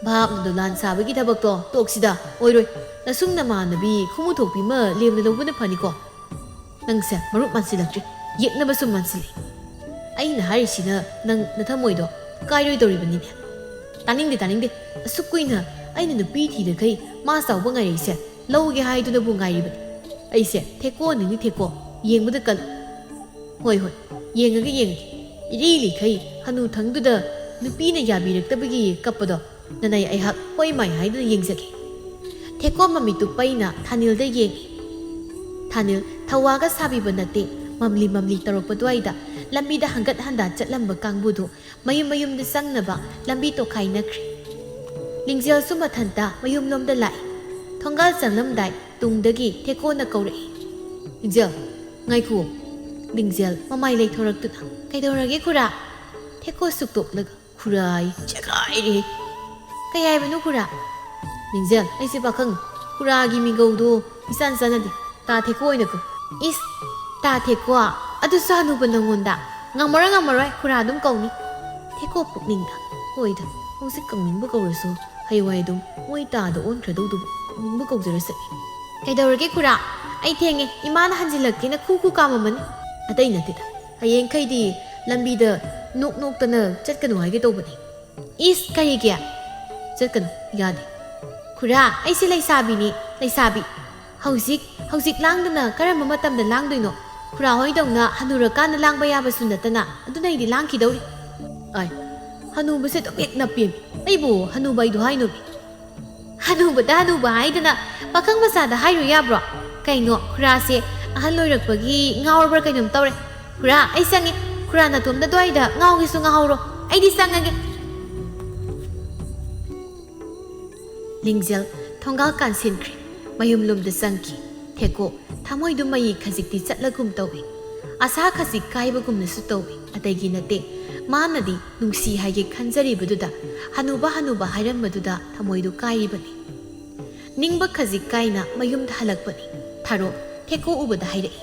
"ꯚꯥꯞꯅ ꯗꯣꯂꯥꯟ ꯁꯥꯕꯒꯤ ꯊꯕꯛꯇꯣ ꯇꯣꯛꯁꯤꯗ, ꯑꯣꯏꯔꯣꯏ꯫ ꯅꯁꯨꯡ ꯅꯃꯥꯟꯅꯕꯤ ꯈꯨꯃꯨ ꯊꯣꯛꯄꯤ ꯑꯃ ꯂꯦꯝꯅ ꯂꯧꯕꯅ ꯐꯅꯤꯀꯣ꯫ ꯅꯪꯁꯦ ꯃꯔꯨꯞ ꯃꯥꯟꯁꯤꯜꯂꯛꯇ꯭ꯔꯦ, ꯌꯦꯛꯅꯕꯁꯨ ꯃꯥꯟꯁꯤꯜꯂꯤ꯫ ꯑꯩꯅ ꯍꯥꯏꯔꯤꯁꯤꯅ ꯅꯪ ꯅꯊꯃꯣꯏꯗꯣ ꯀꯥꯏꯔꯣꯏꯗꯧꯔꯤꯕꯅꯤꯅꯦ꯫" "ꯇꯥꯅꯤꯡꯗꯦ, ꯇꯥꯅꯤꯡꯗꯦ꯫ ꯑꯁꯨꯛ ꯀꯨꯏꯅ ꯑꯩꯅ ꯅꯨꯄꯤ ꯊꯤꯗꯈꯩ ꯃꯥ ꯆꯥꯎꯕ ꯉꯥꯏꯔꯛꯏꯁꯦ ꯂꯧꯒꯦ ꯍꯥꯏꯗꯨꯅꯕꯨ ꯉꯥꯏꯔꯤꯕꯅꯤ꯫ ꯑꯩꯁꯦ ꯊꯦꯛꯀꯣꯅꯤꯅꯤ ꯊꯦꯛꯀꯣ, ꯌꯦꯡꯕꯗ ꯀꯜꯂꯨ꯫" "ꯍꯣꯏ, ꯍꯣꯏ, ꯌꯦꯡꯉꯒꯦ, ꯌꯦꯡꯉꯒꯦ꯫ ꯏꯔꯤ ꯂꯤꯈꯩ ꯍꯅꯨꯊꯪꯗꯨꯗ ꯅꯨꯄꯤꯅ ꯌꯥꯕꯤꯔꯛꯇꯕꯒꯤ ꯀꯞꯄꯗꯣ ꯅꯅꯥꯏ ꯑꯩꯍꯥꯛ ꯍꯣꯏ ꯃꯥꯏ ꯍꯥꯏꯗꯨꯅ ꯌꯦꯡꯖꯒꯦ꯫" ꯊꯦꯛꯀꯣ ꯃꯃꯤꯠꯇꯨ ꯄꯩꯅ ꯊꯥꯅꯤꯜꯗ ꯌꯦꯡꯉꯤ꯫ ꯊꯥꯅꯤꯜ ꯊꯧꯋꯥꯒ ꯁꯥꯕꯤꯕ ꯅꯠꯇꯦ꯫ ꯃꯝꯂꯤ ꯃꯝꯂꯤ ꯇꯧꯔꯛꯄ ꯑꯗꯨꯋꯥꯏꯗ ꯂꯝꯕꯤꯗ ꯍꯪꯒꯠ ꯍꯟꯗꯥ ꯆꯠꯂꯝꯕ ꯀꯥꯡꯕꯨꯗꯨ ꯃꯌꯨꯝ ꯃꯌꯨꯝꯗ ꯆꯪꯅꯕ ꯂꯝꯕꯤ ꯇꯣꯈꯥꯏꯅꯈ꯭ꯔꯦ꯫ ꯂꯤꯡꯖꯦꯜꯁꯨ ꯃꯊꯟꯇ ꯃꯌꯨꯝꯂꯣꯝꯗ ꯂꯥꯛꯏ꯫ ꯊꯣꯡꯒꯥꯜ ꯆꯪꯂꯝꯗꯥꯏ ꯇꯨꯡꯗꯒꯤ ꯊꯦꯛꯀꯣꯅ ꯀꯧꯔꯛꯏ, "ꯂꯤꯡꯖꯦꯜ, ꯉꯥꯏꯈꯨꯑꯣ꯫" ꯂꯤꯡꯖꯦꯜ ꯃꯃꯥꯏ ꯂꯩꯊꯣꯔꯛꯇꯨꯅ, "ꯀꯩꯗꯧꯔꯒꯦ ꯈꯨꯔꯥ?" ꯊꯦꯛꯀꯣ ꯁꯨꯛꯇꯣꯛꯂꯒ, "ꯈꯨꯔꯥꯏ ꯆꯦꯈꯥꯏꯔꯦ꯫" "ꯀꯩ ꯍꯥꯏꯕꯅꯣ ꯈꯨꯔꯥ?" "ꯂꯤꯡꯖꯦꯜ, ꯑꯩꯁꯦ ꯄꯥꯈꯪ, ꯈꯨꯔꯥꯒꯤ ꯃꯤꯡꯒꯧꯗꯣ ꯏꯆꯥꯟ ꯆꯥꯟꯅꯗꯦ꯫ ꯇꯥ ꯊꯦꯛꯀꯣ ꯑꯣꯏꯅ ꯀꯧ꯫" "ꯏꯁ, ꯇꯥ ꯊꯦꯛꯀꯣ? ꯑꯗꯨꯁꯨ ꯍꯅꯨꯕ ꯅꯪꯉꯣꯟꯗ? ꯉꯝꯃꯔꯣꯏ, ꯉꯝꯃꯔꯣꯏ, ꯈꯨꯔꯥ ꯑꯗꯨꯝ ꯀꯧꯅꯤ꯫" ꯊꯦꯛꯀꯣ ꯄꯨꯛꯅꯤꯡꯗ, "ꯍꯣꯏꯗ, ꯍꯧꯖꯤꯛ ꯀꯧꯅꯤꯡꯕ ꯀꯧꯔꯁꯨ ꯍꯌꯦꯡꯋꯥꯏ ꯑꯗꯨꯝ ꯃꯣꯏ ꯇꯥꯗ ꯑꯣꯟꯈ꯭ꯔꯗꯧꯗꯨꯕꯨ ꯀꯧꯅꯤꯡꯕ ꯀꯧꯖꯔꯁꯅꯤ꯫" "ꯀꯩꯗꯧꯔꯒꯦ ꯈꯨꯔꯥ? ꯑꯩ ꯊꯦꯡꯉꯦ, ꯏꯃꯥꯅ ꯍꯟꯖꯤꯜꯂꯛꯀꯦꯅ ꯈꯨ ꯈꯨ ꯀꯥꯝꯃꯝꯃꯅꯤ꯫" "ꯑꯇꯩ ꯅꯠꯇꯦꯗ, ꯍꯌꯦꯡꯈꯩꯗꯤ ꯂꯝꯕꯤꯗ ꯅꯣꯛ ꯅꯣꯛꯇꯅ ꯆꯠꯀꯅꯨ ꯍꯥꯏꯒꯦ ꯇꯧꯕꯅꯤ꯫" "ꯏꯁ, ꯀꯔꯤꯒꯤ?" "ꯆꯠꯀꯅꯨ, ꯌꯥꯗꯦ꯫ ꯈꯨꯔꯥ, ꯑꯩꯁꯦ ꯂꯩꯁꯥꯕꯤꯅꯤ, ꯂꯩꯁꯥꯕꯤ꯫ ꯍꯧꯖꯤꯛ, ꯍꯧꯖꯤꯛ ꯂꯥꯡꯗꯅ ꯀꯔꯝꯕ ꯃꯇꯝꯗ ꯂꯥꯡꯗꯣꯏꯅꯣ? ꯈꯨꯔꯥ ꯍꯣꯏꯗꯧꯅ ꯍꯅꯨꯔꯀꯥꯟꯗ ꯂꯥꯡꯕ ꯌꯥꯕꯁꯨ ꯅꯠꯇꯅ, ꯑꯗꯨꯅ ꯑꯩꯗꯤ ꯂꯥꯡꯈꯤꯗꯧꯔꯤ꯫ ꯑꯥꯏ, ꯍꯅꯨꯕꯁꯦ ꯑꯗꯨꯝ ꯍꯦꯛ ꯅꯞꯄꯦꯃꯤ꯫ ꯑꯩꯕꯨ ꯍꯅꯨꯕ ꯑꯩꯗꯣ ꯍꯥꯏꯅꯣꯃꯤ꯫ ꯍꯅꯨꯕꯗ ꯍꯅꯨꯕ ꯍꯥꯏꯗꯅ ꯄꯥꯈꯪ ꯃꯆꯥꯗ ꯍꯥꯏꯔꯨ ꯌꯥꯕ꯭ꯔꯣ? ꯀꯩꯅꯣ, ꯈꯨꯔꯥꯁꯦ ꯑꯍꯜ ꯑꯣꯏꯔꯛꯄꯒꯤ ꯉꯥꯎꯔꯕ꯭ꯔꯥ ꯀꯩꯅꯣꯝ ꯇꯧꯔꯦ꯫ ꯈꯨꯔꯥ, ꯑꯩ ꯆꯪꯉꯦ꯫ ꯈꯨꯔꯥ ꯅꯇꯣꯝꯗ ꯑꯗꯨꯋꯥꯏꯗ ꯉꯥꯎꯒꯦꯁꯨ ꯉꯥꯎꯍꯧꯔꯣ꯫ ꯑꯩꯗꯤ ꯆꯪꯉꯒꯦ꯫ ꯂꯤꯡꯖꯦꯜ ꯊꯣꯡꯒꯥꯜ ꯀꯥꯟꯁꯤꯟꯈ꯭ꯔꯦ꯫ ꯃꯌꯨꯝꯂꯣꯝꯗ ꯆꯪꯈꯤ꯫ ꯊꯦꯀꯣ ꯊꯃꯣꯏꯗꯨ ꯃꯌꯤ ꯈꯖꯤꯛꯇꯤ ꯆꯠꯂꯒꯨꯝ ꯇꯧꯏ꯫ ꯑꯁꯥ ꯈꯖꯤꯛ ꯀꯥꯏꯕꯒꯨꯝꯅꯁꯨ ꯇꯧꯏ꯫ ꯑꯇꯩꯒꯤ ꯅꯠꯇꯦ꯫ ꯃꯥꯅꯗꯤ ꯅꯨꯡꯁꯤ ꯍꯥꯏꯒꯦ ꯈꯟꯖꯔꯤꯕꯗꯨꯗ, ꯍꯅꯨꯕ ꯍꯅꯨꯕ ꯍꯥꯏꯔꯝꯕꯗꯨꯗ ꯊꯃꯣꯏꯗꯨ ꯀꯥꯏꯔꯤꯕꯅꯤ꯫ ꯅꯤꯡꯕ ꯈꯖꯤꯛ ꯀꯥꯏꯅ ꯃꯌꯨꯝꯗ ꯍꯜꯂꯛꯄꯅꯤ꯫ ꯊꯥꯔꯣ ꯊꯦꯀꯣ ꯎꯕꯗ ꯍꯥꯏꯔꯛꯏ꯫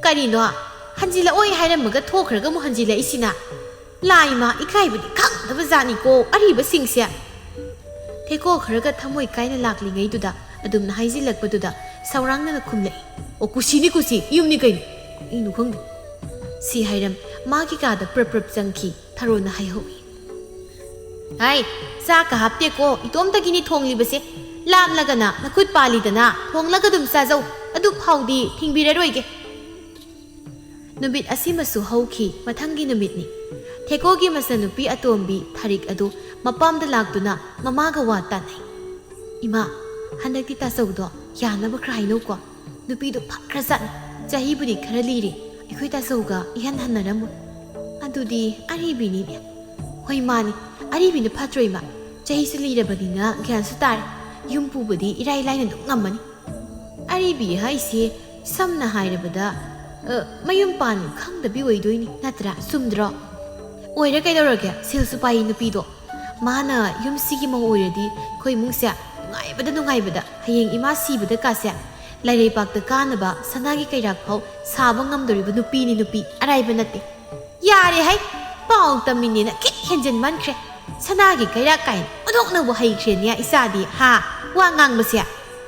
"ꯀꯔꯤꯅꯣ? ꯍꯟꯖꯤꯜꯂꯛꯑꯣꯏ ꯍꯥꯏꯔꯝꯃꯒ ꯊꯣꯛꯈ꯭ꯔꯒ ꯑꯃꯨꯛ ꯍꯟꯖꯤꯜꯂꯛꯏꯁꯤꯅ? ꯂꯥꯏꯃ, ꯏꯀꯥꯏꯕꯗꯤ ꯈꯪꯗꯕ ꯖꯥꯠꯅꯤꯀꯣ ꯑꯔꯤꯕꯁꯤꯡꯁꯦ!" ꯊꯦꯀꯣ ꯈꯔꯒ ꯊꯃꯣꯏ ꯀꯥꯏꯅ ꯂꯥꯛꯂꯤꯉꯩꯗꯨꯗ ꯑꯗꯨꯝꯅ ꯍꯥꯏꯖꯤꯜꯂꯛꯄꯗꯨꯗ ꯁꯧꯔꯥꯡꯅꯅ ꯈꯨꯝꯂꯛꯏ꯫ "ꯑꯣ, ꯀꯨꯁꯤꯅꯤ ꯀꯨꯁꯤ, ꯌꯨꯝꯅꯤ ꯀꯩꯅꯣ꯫ ꯀꯩꯅꯣ ꯈꯪꯗꯦ꯫" ꯁꯤ ꯍꯥꯏꯔꯝ ꯃꯥꯒꯤ ꯀꯥꯗ ꯄ꯭ꯔꯞ ꯄ꯭ꯔꯞ ꯆꯪꯈꯤ꯫ ꯊꯥꯔꯣꯅ ꯍꯥꯏꯍꯧꯏ꯫ "ꯍꯥꯏ, ꯆꯥꯛꯀ ꯍꯥꯞꯇꯦꯀꯣ, ꯏꯇꯣꯝꯇꯒꯤꯅꯤ ꯊꯣꯡꯂꯤꯕꯁꯦ꯫ ꯂꯥꯝꯂꯒꯅ ꯅꯈꯨꯠ ꯄꯥꯜꯂꯤꯗꯅ, ꯊꯣꯡꯂꯒ ꯑꯗꯨꯝ ꯆꯥꯖꯧ꯫ ꯑꯗꯨ ꯐꯥꯎꯗꯤ ꯊꯤꯡꯕꯤꯔꯔꯣꯏꯒꯦ꯫" ꯅꯨꯃꯤꯠ ꯑꯁꯤꯃꯁꯨ ꯍꯧꯈꯤ꯫ ꯃꯊꯪꯒꯤ ꯅꯨꯃꯤꯠꯅꯤ꯫ ꯊꯦꯀꯣꯒꯤ ꯃꯆꯟꯅꯨꯄꯤ ꯑꯇꯣꯝꯕꯤ ꯊꯥꯔꯤꯛ ꯑꯗꯨ ꯃꯄꯥꯝꯗ ꯂꯥꯛꯇꯨꯅ ꯃꯃꯥꯒ ꯋꯥ ꯇꯥꯅꯩ꯫ "ꯏꯃꯥ, ꯍꯟꯗꯛꯇꯤ ꯇꯥꯆꯧꯗꯣ ꯌꯥꯅꯕ ꯈꯔ ꯍꯥꯏꯅꯧꯀꯣ꯫ ꯅꯨꯄꯤꯗꯣ ꯐꯈ꯭ꯔꯖꯥꯠꯅꯤ꯫ ꯆꯍꯤꯕꯨꯗꯤ ꯈꯔ ꯂꯤꯔꯦ꯫ ꯑꯩꯈꯣꯏ ꯇꯥꯆꯧꯒ ꯏꯍꯟ ꯍꯟꯅꯔꯝꯃꯣꯏ꯫" "ꯑꯗꯨꯗꯤ ꯑꯔꯤꯕꯤꯅꯤꯅꯦ꯫" "ꯍꯣꯏ, ꯃꯥꯅꯤ꯫ ꯑꯔꯤꯕꯤꯅ ꯐꯠꯇ꯭ꯔꯣ, ꯏꯃꯥ? ꯆꯍꯤꯁꯨ ꯂꯤꯔꯕꯅꯤꯅ ꯒ꯭ꯌꯥꯟꯁꯨ ꯇꯥꯔꯦ꯫ ꯌꯨꯝ ꯄꯨꯕꯗꯤ ꯏꯔꯥꯏ ꯂꯥꯏꯅ ꯑꯗꯨꯝ ꯉꯝꯃꯅꯤ꯫" ꯑꯔꯤꯕꯤ ꯍꯥꯏꯁꯦ ꯁꯝꯅ ꯍꯥꯏꯔꯕꯗ, ꯑ, ꯃꯌꯨꯝ ꯄꯥꯟ ꯈꯪꯗꯕꯤ ꯑꯣꯏꯗꯣꯏꯅꯤ, ꯅꯠꯇ꯭ꯔꯥ? ꯆꯨꯝꯗ꯭ꯔꯣ? ꯑꯣꯏꯔ ꯀꯩꯗꯧꯔꯒꯦ? ꯁꯦꯜꯁꯨ ꯄꯥꯏ ꯅꯨꯄꯤꯗꯣ꯫ ꯃꯥꯅ ꯌꯨꯝꯁꯤꯒꯤ ꯃꯧ ꯑꯣꯏꯔꯗꯤ ꯑꯩꯈꯣꯏ ꯏꯃꯨꯡꯁꯦ ꯅꯨꯡꯉꯥꯏꯕꯗ ꯅꯨꯡꯉꯥꯏꯕꯗ, ꯍꯌꯦꯡ ꯏꯃꯥ ꯁꯤꯕꯗ ꯀꯥꯁꯦ ꯂꯩꯔꯩꯄꯥꯛꯇ ꯀꯥꯅꯕ ꯁꯅꯥꯒꯤ ꯀꯩꯔꯥꯛ ꯐꯥꯎ ꯁꯥꯕ ꯉꯝꯗꯣꯔꯤꯕ ꯅꯨꯄꯤꯅꯤ, ꯅꯨꯄꯤ꯫ ꯑꯔꯥꯏꯕ ꯅꯠꯇꯦ꯫ "ꯌꯥꯔꯦ ꯍꯩ, ꯄꯥꯎ ꯇꯝꯃꯤꯅꯦꯅ ꯈꯤꯠ ꯍꯦꯟꯖꯤꯟꯃꯟꯈ꯭ꯔꯦ꯫ ꯁꯅꯥꯒꯤ ꯀꯩꯔꯥꯛ ꯀꯥꯏꯅ ꯑꯣꯟꯊꯣꯛꯅꯕꯨ ꯍꯩꯈ꯭ꯔꯦꯅꯦ ꯏꯆꯥꯗꯤ, ꯍꯥ? ꯋꯥ ꯉꯥꯡꯕꯁꯦ꯫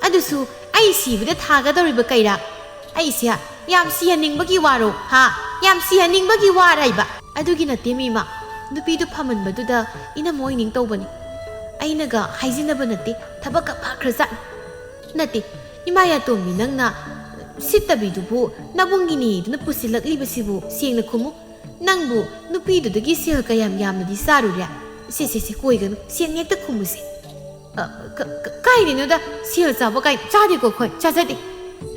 ꯑꯗꯨꯁꯨ ꯑꯩ ꯁꯤꯕꯗ ꯊꯥꯒꯗꯧꯔꯤꯕ ꯀꯩꯔꯥꯛ꯫ ꯑꯩꯁꯦ ꯌꯥꯝ ꯁꯤꯍꯟꯅꯤꯡꯕꯒꯤ ꯋꯥꯔꯣ, ꯍꯥ? ꯌꯥꯝ ꯁꯤꯍꯟꯅꯤꯡꯕꯒꯤ ꯋꯥꯔ ꯍꯥꯏꯕ?" "ꯑꯗꯨꯒꯤ ꯅꯠꯇꯦ, ꯃꯤꯃ꯫ ꯅꯨꯄꯤꯗꯨ ꯐꯃꯟꯕꯗꯨꯗ ꯏꯅꯝꯃ ꯑꯣꯏꯅꯤꯡ ꯇꯧꯕꯅꯤ꯫" ꯑꯩꯅꯒ ꯍꯥꯏꯖꯤꯟꯅꯕ ꯅꯠꯇꯦ, ꯊꯕꯛꯀ ꯐꯈ꯭ꯔꯖꯥꯠꯅꯤ꯫ ꯅꯠꯇꯦ, ꯏꯃꯥ ꯌꯥꯇꯣꯝꯕꯤ, ꯅꯪꯅ ꯁꯤꯠꯇꯕꯤꯗꯨꯕꯨ ꯅꯕꯨꯡꯒꯤꯅꯦꯗꯨꯅ ꯄꯨꯁꯤꯜꯂꯛꯂꯤꯕꯁꯤꯕꯨ ꯁꯦꯡꯅ ꯈꯨꯝꯃꯨ꯫ ꯅꯪꯕꯨ ꯅꯨꯄꯤꯗꯨꯗꯒꯤ ꯁꯦꯜ ꯀꯌꯥꯝ ꯌꯥꯝꯅꯗꯤ ꯆꯥꯔꯨꯔꯦ? ꯁꯦ, ꯁꯦ, ꯁꯦ, ꯀꯣꯏꯒꯅꯨ, ꯁꯦꯡꯅ ꯍꯦꯛꯇ ꯈꯨꯝꯃꯨꯁꯦ꯫ ꯑ, ꯀ-, ꯀ-, ꯀꯥꯏꯗꯩꯅꯣꯗ, ꯁꯦꯜ ꯆꯥꯕ ꯀꯥꯏ ꯆꯥꯗꯦꯀꯣ ꯑꯩꯈꯣꯏ, ꯆꯥꯖꯗꯦ꯫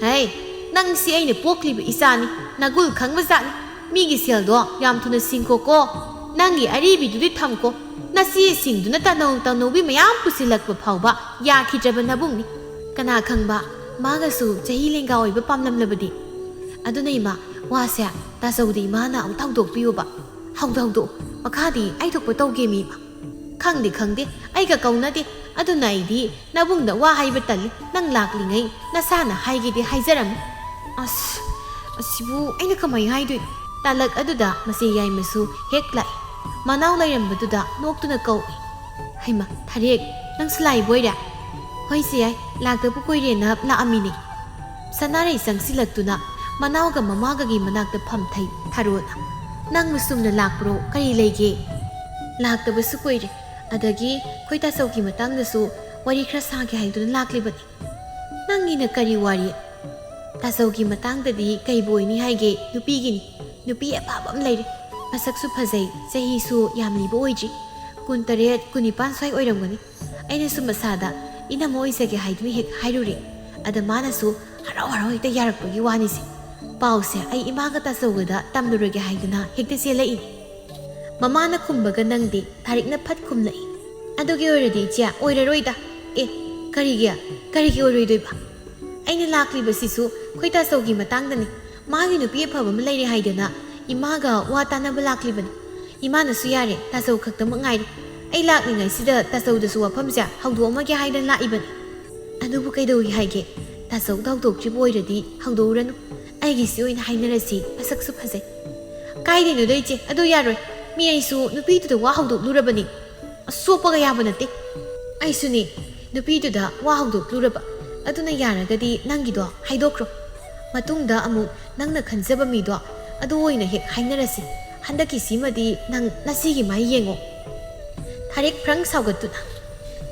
ꯍꯩ, ꯅꯪꯁꯤ ꯑꯩꯅ ꯄꯣꯛꯂꯤꯕ ꯏꯆꯥꯅꯤ, ꯅꯒꯨꯜ ꯈꯪꯕ ꯖꯥꯠꯅꯤ꯫ ꯃꯤꯒꯤ ꯁꯦꯜꯗꯣ ꯌꯥꯝ ꯊꯨꯅ ꯁꯤꯡꯈꯣꯀꯣ, ꯅꯪꯒꯤ ꯑꯔꯤꯕꯤꯗꯨꯗꯤ ꯊꯝꯀꯣ꯫ ꯅꯆꯦꯁꯤꯡꯗꯨꯅ ꯇꯅꯧ ꯇꯅꯧꯕꯤ ꯃꯌꯥꯝ ꯄꯨꯁꯤꯜꯂꯛꯄ ꯐꯥꯎꯕ ꯌꯥꯈꯤꯗ꯭ꯔꯕ ꯅꯕꯨꯡꯅꯤ꯫ ꯀꯅꯥ ꯈꯪꯕ, ꯃꯥꯒꯁꯨ ꯆꯍꯤ ꯂꯦꯡꯒꯥ ꯑꯣꯏꯕ ꯄꯥꯝꯂꯝꯂꯕꯗꯤ꯫ ꯑꯗꯨꯅ ꯏꯃꯥ, ꯋꯥꯁꯦ ꯇꯥꯆꯧꯗ ꯏꯃꯥꯅ ꯑꯃꯨꯛꯇ ꯍꯧꯗꯣꯛꯄꯤꯌꯨꯕ꯫ ꯍꯧꯗ ꯍꯧꯗꯣꯛꯎ, ꯃꯈꯥꯗꯤ ꯑꯩ ꯊꯣꯛꯄ ꯇꯧꯒꯦ ꯃꯤ ꯏꯃꯥ꯫ ꯈꯪꯗꯦ, ꯈꯪꯗꯦ, ꯑꯩꯒ ꯀꯧꯅꯗꯦ꯫ ꯑꯗꯨꯅ ꯑꯩꯗꯤ ꯅꯕꯨꯡꯗ ꯋꯥ ꯍꯥꯏꯕ ꯇꯜꯂꯤ꯫ ꯅꯪ ꯂꯥꯛꯂꯤꯉꯩ ꯅꯁꯥꯅ ꯍꯥꯏꯒꯦꯗꯤ ꯍꯥꯏꯖꯔꯝꯃꯨ꯫ ꯑꯁ, ꯑꯁꯤꯕꯨ ꯑꯩꯅ ꯀꯃꯥꯏ ꯍꯥꯏꯗꯣꯏꯅꯣ? ꯇꯥꯂꯛ ꯑꯗꯨꯗ ꯃꯆꯦ ꯌꯥꯏꯃꯁꯨ ꯍꯦꯛ ꯂꯥꯛꯏ꯫ ꯃꯅꯥꯎ ꯂꯩꯔꯝꯕꯗꯨꯗ ꯅꯣꯛꯇꯨꯅ ꯀꯧꯏ꯫ "ꯍꯩꯃ, ꯊꯥꯔꯦꯛ, ꯅꯪꯁꯨ ꯂꯥꯛꯏꯕꯣꯏꯔꯦ?" "ꯍꯣꯏ ꯆꯦ ꯌꯥꯏ, ꯂꯥꯛꯇꯕ ꯀꯨꯏꯔꯦꯅ ꯂꯥꯛꯑꯝꯃꯤꯅꯦ꯫" ꯁꯅꯥꯔꯩ ꯆꯪꯁꯤꯜꯂꯛꯇꯨꯅ ꯃꯅꯥꯎꯒ ꯃꯃꯥꯒꯒꯤ ꯃꯅꯥꯛꯇ ꯐꯝꯊꯩ ꯊꯥꯔꯣꯅ꯫ "ꯅꯪꯕꯨ ꯆꯨꯝꯅ ꯂꯥꯛꯄ꯭ꯔꯣ? ꯀꯔꯤ ꯂꯩꯒꯦ?" "ꯂꯥꯛꯇꯕꯁꯨ ꯀꯨꯏꯔꯦ꯫ ꯑꯗꯒꯤ ꯑꯩꯈꯣꯏ ꯇꯥꯆꯧꯒꯤ ꯃꯇꯥꯡꯗꯁꯨ ꯋꯥꯔꯤ ꯈꯔ ꯁꯥꯒꯦ ꯍꯥꯏꯗꯨꯅ ꯂꯥꯛꯂꯤꯕꯅꯤ꯫" "ꯅꯪꯒꯤꯅ ꯀꯔꯤ ꯋꯥꯔꯤ?" "ꯇꯥꯆꯧꯒꯤ ꯃꯇꯥꯡꯗꯗꯤ ꯀꯩꯕꯨ ꯑꯣꯏꯅꯤ ꯍꯥꯏꯒꯦ, ꯅꯨꯄꯤꯒꯤꯅꯤ꯫ ꯅꯨꯄꯤ ꯑꯐꯕ ꯑꯃ ꯂꯩꯔꯦ꯫ ꯃꯁꯛꯁꯨ ꯐꯖꯩ, ꯆꯍꯤꯁꯨ ꯌꯥꯝꯂꯤꯕ ꯑꯣꯏꯗ꯭ꯔꯤ꯫ ꯀꯨꯟꯇꯔꯦꯠ, ꯀꯨꯟꯅꯤꯄꯥꯟ ꯁ꯭ꯋꯥꯏ ꯑꯣꯏꯔꯝꯒꯅꯤ꯫ ꯑꯩꯅꯁꯨ ꯃꯁꯥꯗ ꯏꯅꯝꯃ ꯑꯣꯏꯖꯒꯦ ꯍꯥꯏꯗꯨꯅ ꯍꯦꯛ ꯍꯥꯏꯔꯨꯔꯦ꯫ ꯑꯗ ꯃꯥꯅꯁꯨ ꯍꯔꯥꯎ ꯍꯔꯥꯎ ꯍꯦꯛꯇ ꯌꯥꯔꯛꯄꯒꯤ ꯋꯥꯅꯤꯁꯦ꯫ ꯄꯥꯎꯁꯦ ꯑꯩ ꯏꯃꯥꯒ ꯇꯥꯆꯧꯒꯗ ꯇꯝꯂꯨꯔꯒꯦ ꯍꯥꯏꯗꯨꯅ ꯍꯦꯛꯇ ꯆꯦꯜꯂꯛꯏꯅꯤ꯫" ꯃꯃꯥꯅ ꯈꯨꯝꯕꯒ ꯅꯪꯗꯦ, ꯊꯥꯔꯤꯛꯅ ꯐꯠ ꯈꯨꯝꯂꯛꯏ꯫ "ꯑꯗꯨꯒꯤ ꯑꯣꯏꯔꯗꯤ ꯏꯆꯦ, ꯑꯣꯏꯔꯔꯣꯏꯗ꯫" "ꯑꯦ, ꯀꯔꯤꯒꯤ? ꯀꯔꯤꯒꯤ ꯑꯣꯏꯔꯣꯏꯗꯣꯏꯕ?" "ꯑꯩꯅ ꯂꯥꯛꯂꯤꯕꯁꯤꯁꯨ ꯑꯩꯈꯣꯏ ꯇꯥꯆꯧꯒꯤ ꯃꯇꯥꯡꯗꯅꯤ꯫ ꯃꯥꯒꯤ ꯅꯨꯄꯤ ꯑꯐꯕ ꯑꯃ ꯂꯩꯔꯦ ꯍꯥꯏꯗꯅ ꯏꯃꯥꯒ ꯋꯥ ꯇꯥꯅꯕ ꯂꯥꯛꯂꯤꯕꯅꯤ꯫ ꯏꯃꯥꯅꯁꯨ ꯌꯥꯔꯦ, ꯇꯥꯆꯧ ꯈꯛꯇꯃꯛ ꯉꯥꯏꯔꯦ꯫ ꯑꯩ ꯂꯥꯛꯂꯤꯉꯩꯁꯤꯗ ꯇꯥꯆꯧꯗꯁꯨ ꯋꯥꯐꯝꯁꯦ ꯍꯧꯗꯣꯛꯑꯝꯃꯒꯦ ꯍꯥꯏꯗꯅ ꯂꯥꯛꯏꯕꯅꯤ꯫" "ꯑꯗꯨꯕꯨ ꯀꯩꯗꯧꯏ ꯍꯥꯏꯒꯦ? ꯇꯥꯆꯧꯗ ꯍꯧꯗꯣꯛꯇ꯭ꯔꯤꯕ ꯑꯣꯏꯔꯗꯤ ꯍꯧꯗꯣꯛꯎꯔꯅꯨ꯫ ꯑꯩꯒꯤꯁꯤ ꯑꯣꯏꯅ ꯍꯥꯏꯅꯔꯁꯤ, ꯃꯁꯛꯁꯨ ꯐꯖꯩ꯫" "ꯀꯥꯏꯗꯩꯅꯣꯗ ꯏꯆꯦ, ꯑꯗꯨ ꯌꯥꯔꯣꯏ꯫ ꯃꯤ ꯑꯩꯁꯨ ꯅꯨꯄꯤꯗꯨꯗ ꯋꯥ ꯍꯧꯗꯣꯛꯂꯨꯔꯕꯅꯤ꯫ ꯑꯁ, ꯆꯣꯞꯄꯒ ꯌꯥꯕ ꯅꯠꯇꯦ꯫" "ꯑꯩꯁꯨꯅꯦ, ꯅꯨꯄꯤꯗꯨꯗ ꯋꯥ ꯍꯧꯗꯣꯛꯂꯨꯔꯕ꯫ ꯑꯗꯨꯅ ꯌꯥꯔꯒꯗꯤ ꯅꯪꯒꯤꯗꯣ ꯍꯥꯏꯗꯣꯛꯈ꯭ꯔꯣ꯫ ꯃꯇꯨꯡꯗ ꯑꯃꯨꯛ ꯅꯪꯅ ꯈꯟꯖꯕ ꯃꯤꯗꯣ ꯑꯗꯨ ꯑꯣꯏꯅ ꯍꯦꯛ ꯍꯥꯏꯅꯔꯁꯤ꯫ ꯍꯟꯗꯛꯀꯤꯁꯤꯃꯗꯤ ꯅꯪ ꯅꯆꯦꯒꯤ ꯃꯥꯏ ꯌꯦꯡꯉꯣ꯫" ꯊꯥꯔꯤꯛ ꯐ꯭ꯔꯪ ꯁꯥꯎꯒꯠꯇꯨꯅ,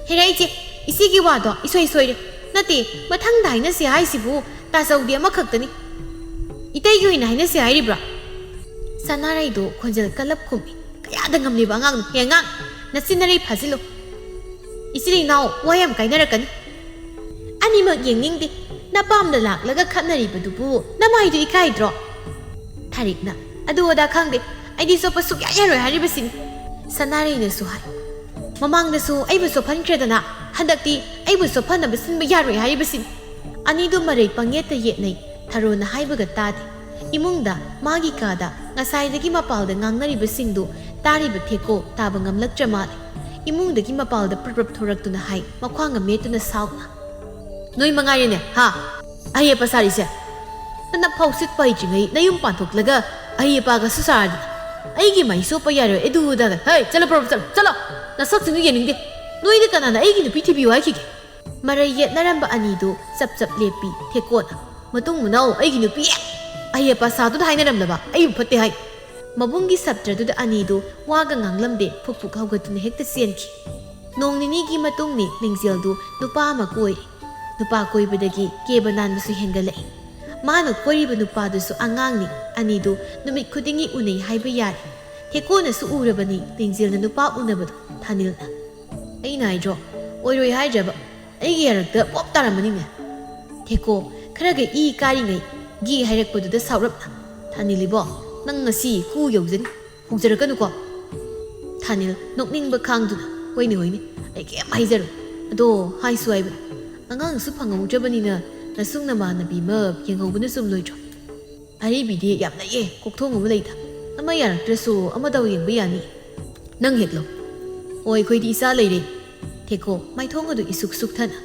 ꯍꯦꯔꯥ ꯏꯆꯦ, ꯏꯆꯦꯒꯤ ꯋꯥꯗꯣ ꯏꯁꯣꯏ ꯁꯣꯏꯔꯦ꯫ ꯅꯠꯇꯦ, ꯃꯊꯪꯗ ꯍꯥꯏꯅꯁꯤ ꯍꯥꯏꯁꯤꯕꯨ ꯇꯥꯆꯧꯗꯤ ꯑꯃꯈꯛꯇꯅꯤ꯫ ꯏꯇꯩꯒꯤ ꯑꯣꯏꯅ ꯍꯥꯏꯅꯁꯤ ꯍꯥꯏꯔꯤꯕ꯭ꯔꯣ? ꯁꯅꯥꯔꯩꯗꯣ ꯈꯣꯟꯖꯦꯜ ꯀꯜꯂꯞ ꯈꯨꯝꯃꯤ꯫ ꯀꯌꯥꯗ ꯉꯝꯂꯤꯕ ꯑꯉꯥꯡꯅꯣ? ꯍꯦ ꯑꯉꯥꯡ, ꯅꯆꯤꯟ ꯅꯔꯩ ꯐꯥꯖꯤꯜꯂꯨ꯫ ꯏꯆꯤꯜ ꯏꯅꯥꯎ ꯋꯥ ꯌꯥꯝ ꯀꯥꯏꯅꯔꯛꯀꯅꯤ꯫ ꯑꯅꯤꯃꯛ ꯌꯦꯡꯅꯤꯡꯗꯦ꯫ ꯅꯄꯥꯝꯗ ꯂꯥꯛꯂꯒ ꯈꯠꯅꯔꯤꯕꯗꯨꯕꯨ ꯅꯃꯥꯏꯗꯨ ꯏꯀꯥꯏꯗ꯭ꯔꯣ? ꯊꯥꯔꯤꯛꯅ, "ꯑꯗꯨ ꯑꯗꯥ ꯈꯪꯗꯦ, ꯑꯩꯗꯤ ꯆꯣꯞꯄ ꯁꯨꯛꯌꯥ ꯌꯥꯔꯣꯏ" ꯍꯥꯏꯔꯤꯕꯁꯤꯅꯤ꯫ ꯁꯅꯥꯔꯩꯅꯁꯨ ꯍꯥꯏ, "ꯃꯃꯥꯡꯗꯁꯨ ꯑꯩꯕꯨ ꯆꯣꯞꯍꯟꯈ꯭ꯔꯦꯗꯅ, ꯍꯟꯗꯛꯇꯤ ꯑꯩꯕꯨ ꯆꯣꯞꯍꯟꯅꯕ ꯁꯤꯟꯕ ꯌꯥꯔꯣꯏ" ꯍꯥꯏꯔꯤꯕꯁꯤꯅꯤ꯫ ꯑꯅꯤꯗꯨ ꯃꯔꯩ ꯄꯪꯌꯦꯠꯇ ꯌꯦꯠꯅꯩ꯫ ꯊꯔꯣꯅ ꯍꯥꯏꯕꯒ ꯇꯥꯗꯦ꯫ ꯏꯃꯨꯡꯗ ꯃꯥꯒꯤ ꯀꯥꯗ ꯉꯁꯥꯏꯗꯒꯤ ꯃꯄꯥꯜꯗ ꯉꯥꯡꯅꯔꯤꯕꯁꯤꯡꯗꯨ ꯇꯥꯔꯤꯕ ꯊꯦꯀꯣ ꯇꯥꯕ ꯉꯝꯂꯛꯇ꯭ꯔ ꯃꯥꯜꯂꯦ꯫ ꯏꯃꯨꯡꯗꯒꯤ ꯃꯄꯥꯜꯗ ꯄ꯭ꯔꯞ ꯄ꯭ꯔꯞ ꯊꯣꯔꯛꯇꯨꯅ ꯍꯥꯏ, ꯃꯈ꯭ꯋꯥꯡꯒ ꯃꯦꯠꯇꯨꯅ ꯁꯥꯎꯅ, "ꯅꯣꯏ ꯃꯉꯥꯏꯔꯦꯅꯦ, ꯍꯥ? ꯑꯍꯩ ꯑꯄꯥ ꯁꯥꯔꯤꯁꯦ? ꯅꯅꯞ ꯐꯥꯎ ꯁꯤꯠꯄ ꯍꯩꯇ꯭ꯔꯤꯉꯩ ꯅꯌꯨꯝ ꯄꯥꯟꯊꯣꯛꯂꯒ ꯑꯍꯩ ꯑꯄꯥꯒꯁꯨ ꯁꯥꯔꯗꯅ ꯑꯩꯒꯤ ꯃꯥꯏ ꯆꯣꯞꯄ ꯌꯥꯔꯣꯏ, ꯑꯗꯨ ꯑꯗꯥ꯫ ꯍꯩ, ꯆꯠꯂꯣ, ꯄ꯭ꯔꯞ ꯆꯠꯂꯣ, ꯆꯠꯂꯣ! ꯅꯁꯛꯁꯤꯡꯗꯨ ꯌꯦꯡꯅꯤꯡꯗꯦ꯫ ꯅꯣꯏꯗꯤ ꯀꯅꯥꯅ ꯑꯩꯒꯤ ꯅꯨꯄꯤ ꯊꯤꯕꯤꯌꯨ ꯍꯥꯏꯈꯤꯒꯦ?" ꯃꯔꯩ ꯌꯦꯠꯅꯔꯝꯕ ꯑꯅꯤꯗꯨ ꯆꯞ ꯆꯞ ꯂꯦꯞꯄꯤ꯫ ꯊꯦꯀꯣꯅ, "ꯃꯇꯨꯡ ꯃꯅꯥꯎ ꯑꯩꯒꯤ ꯅꯨꯄꯤ ꯑꯍꯩ ꯑꯄꯥ ꯁꯥꯗꯨꯅ ꯍꯥꯏꯅꯔꯝꯂꯕ ꯑꯩꯕꯨ ꯐꯠꯇꯦ ꯍꯥꯏ?" ꯃꯕꯨꯡꯒꯤ ꯁꯞꯇ꯭ꯔꯗꯨꯗ ꯑꯅꯤꯗꯨ ꯋꯥꯒ ꯉꯥꯡꯂꯝꯗꯦ, ꯐꯨꯛ ꯐꯨꯛ ꯍꯧꯒꯠꯇꯨꯅ ꯍꯦꯛꯇ ꯆꯦꯟꯈꯤ꯫ ꯅꯣꯡ ꯅꯤꯅꯤꯒꯤ ꯃꯇꯨꯡꯅꯤ ꯂꯤꯡꯖꯦꯜꯗꯨ ꯅꯨꯄꯥ ꯑꯃ ꯀꯣꯏꯔꯦ꯫ ꯅꯨꯄꯥ ꯀꯣꯏꯕꯗꯒꯤ ꯀꯦꯕ ꯅꯥꯟꯕꯁꯨ ꯍꯦꯟꯒꯠꯂꯛꯏ꯫ ꯃꯥꯅ ꯀꯣꯏꯔꯤꯕ ꯅꯨꯄꯥꯗꯨꯁꯨ ꯑꯉꯥꯡꯅꯤ, ꯑꯅꯤꯗꯨ ꯅꯨꯃꯤꯠ ꯈꯨꯗꯤꯡꯒꯤ ꯎꯅꯩ ꯍꯥꯏꯕ ꯌꯥꯔꯦ꯫ ꯊꯦꯀꯣꯅꯁꯨ ꯎꯔꯕꯅꯤ ꯂꯤꯡꯖꯦꯜꯅ ꯅꯨꯄꯥ ꯎꯅꯕꯗꯨ꯫ ꯊꯥꯅꯤꯜꯅ, "ꯑꯩꯅ ꯍꯥꯏꯗ꯭ꯔꯣ, ꯑꯣꯏꯔꯣꯏ ꯍꯥꯏꯗ꯭ꯔꯕ? ꯑꯩꯒꯤ ꯌꯥꯔꯛꯇ ꯄꯣꯞ ꯇꯥꯔꯝꯃꯅꯤꯅꯦ"꯫ ꯊꯦꯀꯣ ꯈꯔꯒ ꯏ ꯀꯥꯔꯤꯉꯩ ꯒꯤ ꯍꯥꯏꯔꯛꯄꯗꯨꯗ ꯁꯥꯎꯔꯞꯅ, "ꯊꯥꯅꯤꯜ ꯏꯕꯣ, ꯅꯪ ꯉꯁꯤ ꯀꯨ ꯌꯧꯖꯅꯤ꯫ ꯍꯧꯖꯔꯛꯀꯅꯨꯀꯣ"꯫ ꯊꯥꯅꯤꯜ ꯅꯣꯛꯅꯤꯡꯕ ꯈꯥꯡꯗꯨꯅ, "ꯍꯣꯏꯅꯦ, ꯍꯣꯏꯅꯦ, ꯑꯩ ꯀꯩꯝ ꯍꯥꯏꯖꯔꯣꯏ꯫ ꯑꯗꯣ ꯍꯥꯏꯁꯨ ꯍꯥꯏꯕꯅꯤ, ꯑꯉꯥꯡꯁꯨ ꯐꯪꯍꯧꯗ꯭ꯔꯕꯅꯤꯅ ꯅꯁꯨꯡ ꯅꯃꯥꯟꯅꯕꯤ ꯑꯃ ꯌꯦꯡꯍꯧꯕꯅ ꯆꯨꯝꯂꯣꯏꯗ꯭ꯔꯣ? ꯑꯔꯤꯕꯤꯗꯤ ꯌꯥꯝ ꯂꯩꯌꯦ, ꯀꯣꯛꯊꯣꯡ ꯑꯃ ꯂꯩꯗ꯫ ꯑꯃ ꯌꯥꯔꯛꯇ꯭ꯔꯁꯨ ꯑꯃꯗ ꯌꯦꯡꯕ ꯌꯥꯅꯤ꯫ ꯅꯪ ꯍꯦꯛ ꯂꯧ"꯫ "ꯑꯣ, ꯑꯩꯈꯣꯏꯗꯤ ꯏꯆꯥ ꯂꯩꯔꯦ"꯫ ꯊꯦꯀꯣ ꯃꯥꯏꯊꯣꯡ ꯑꯗꯨ ꯏꯁꯨꯛ ꯁꯨꯛꯊꯅ,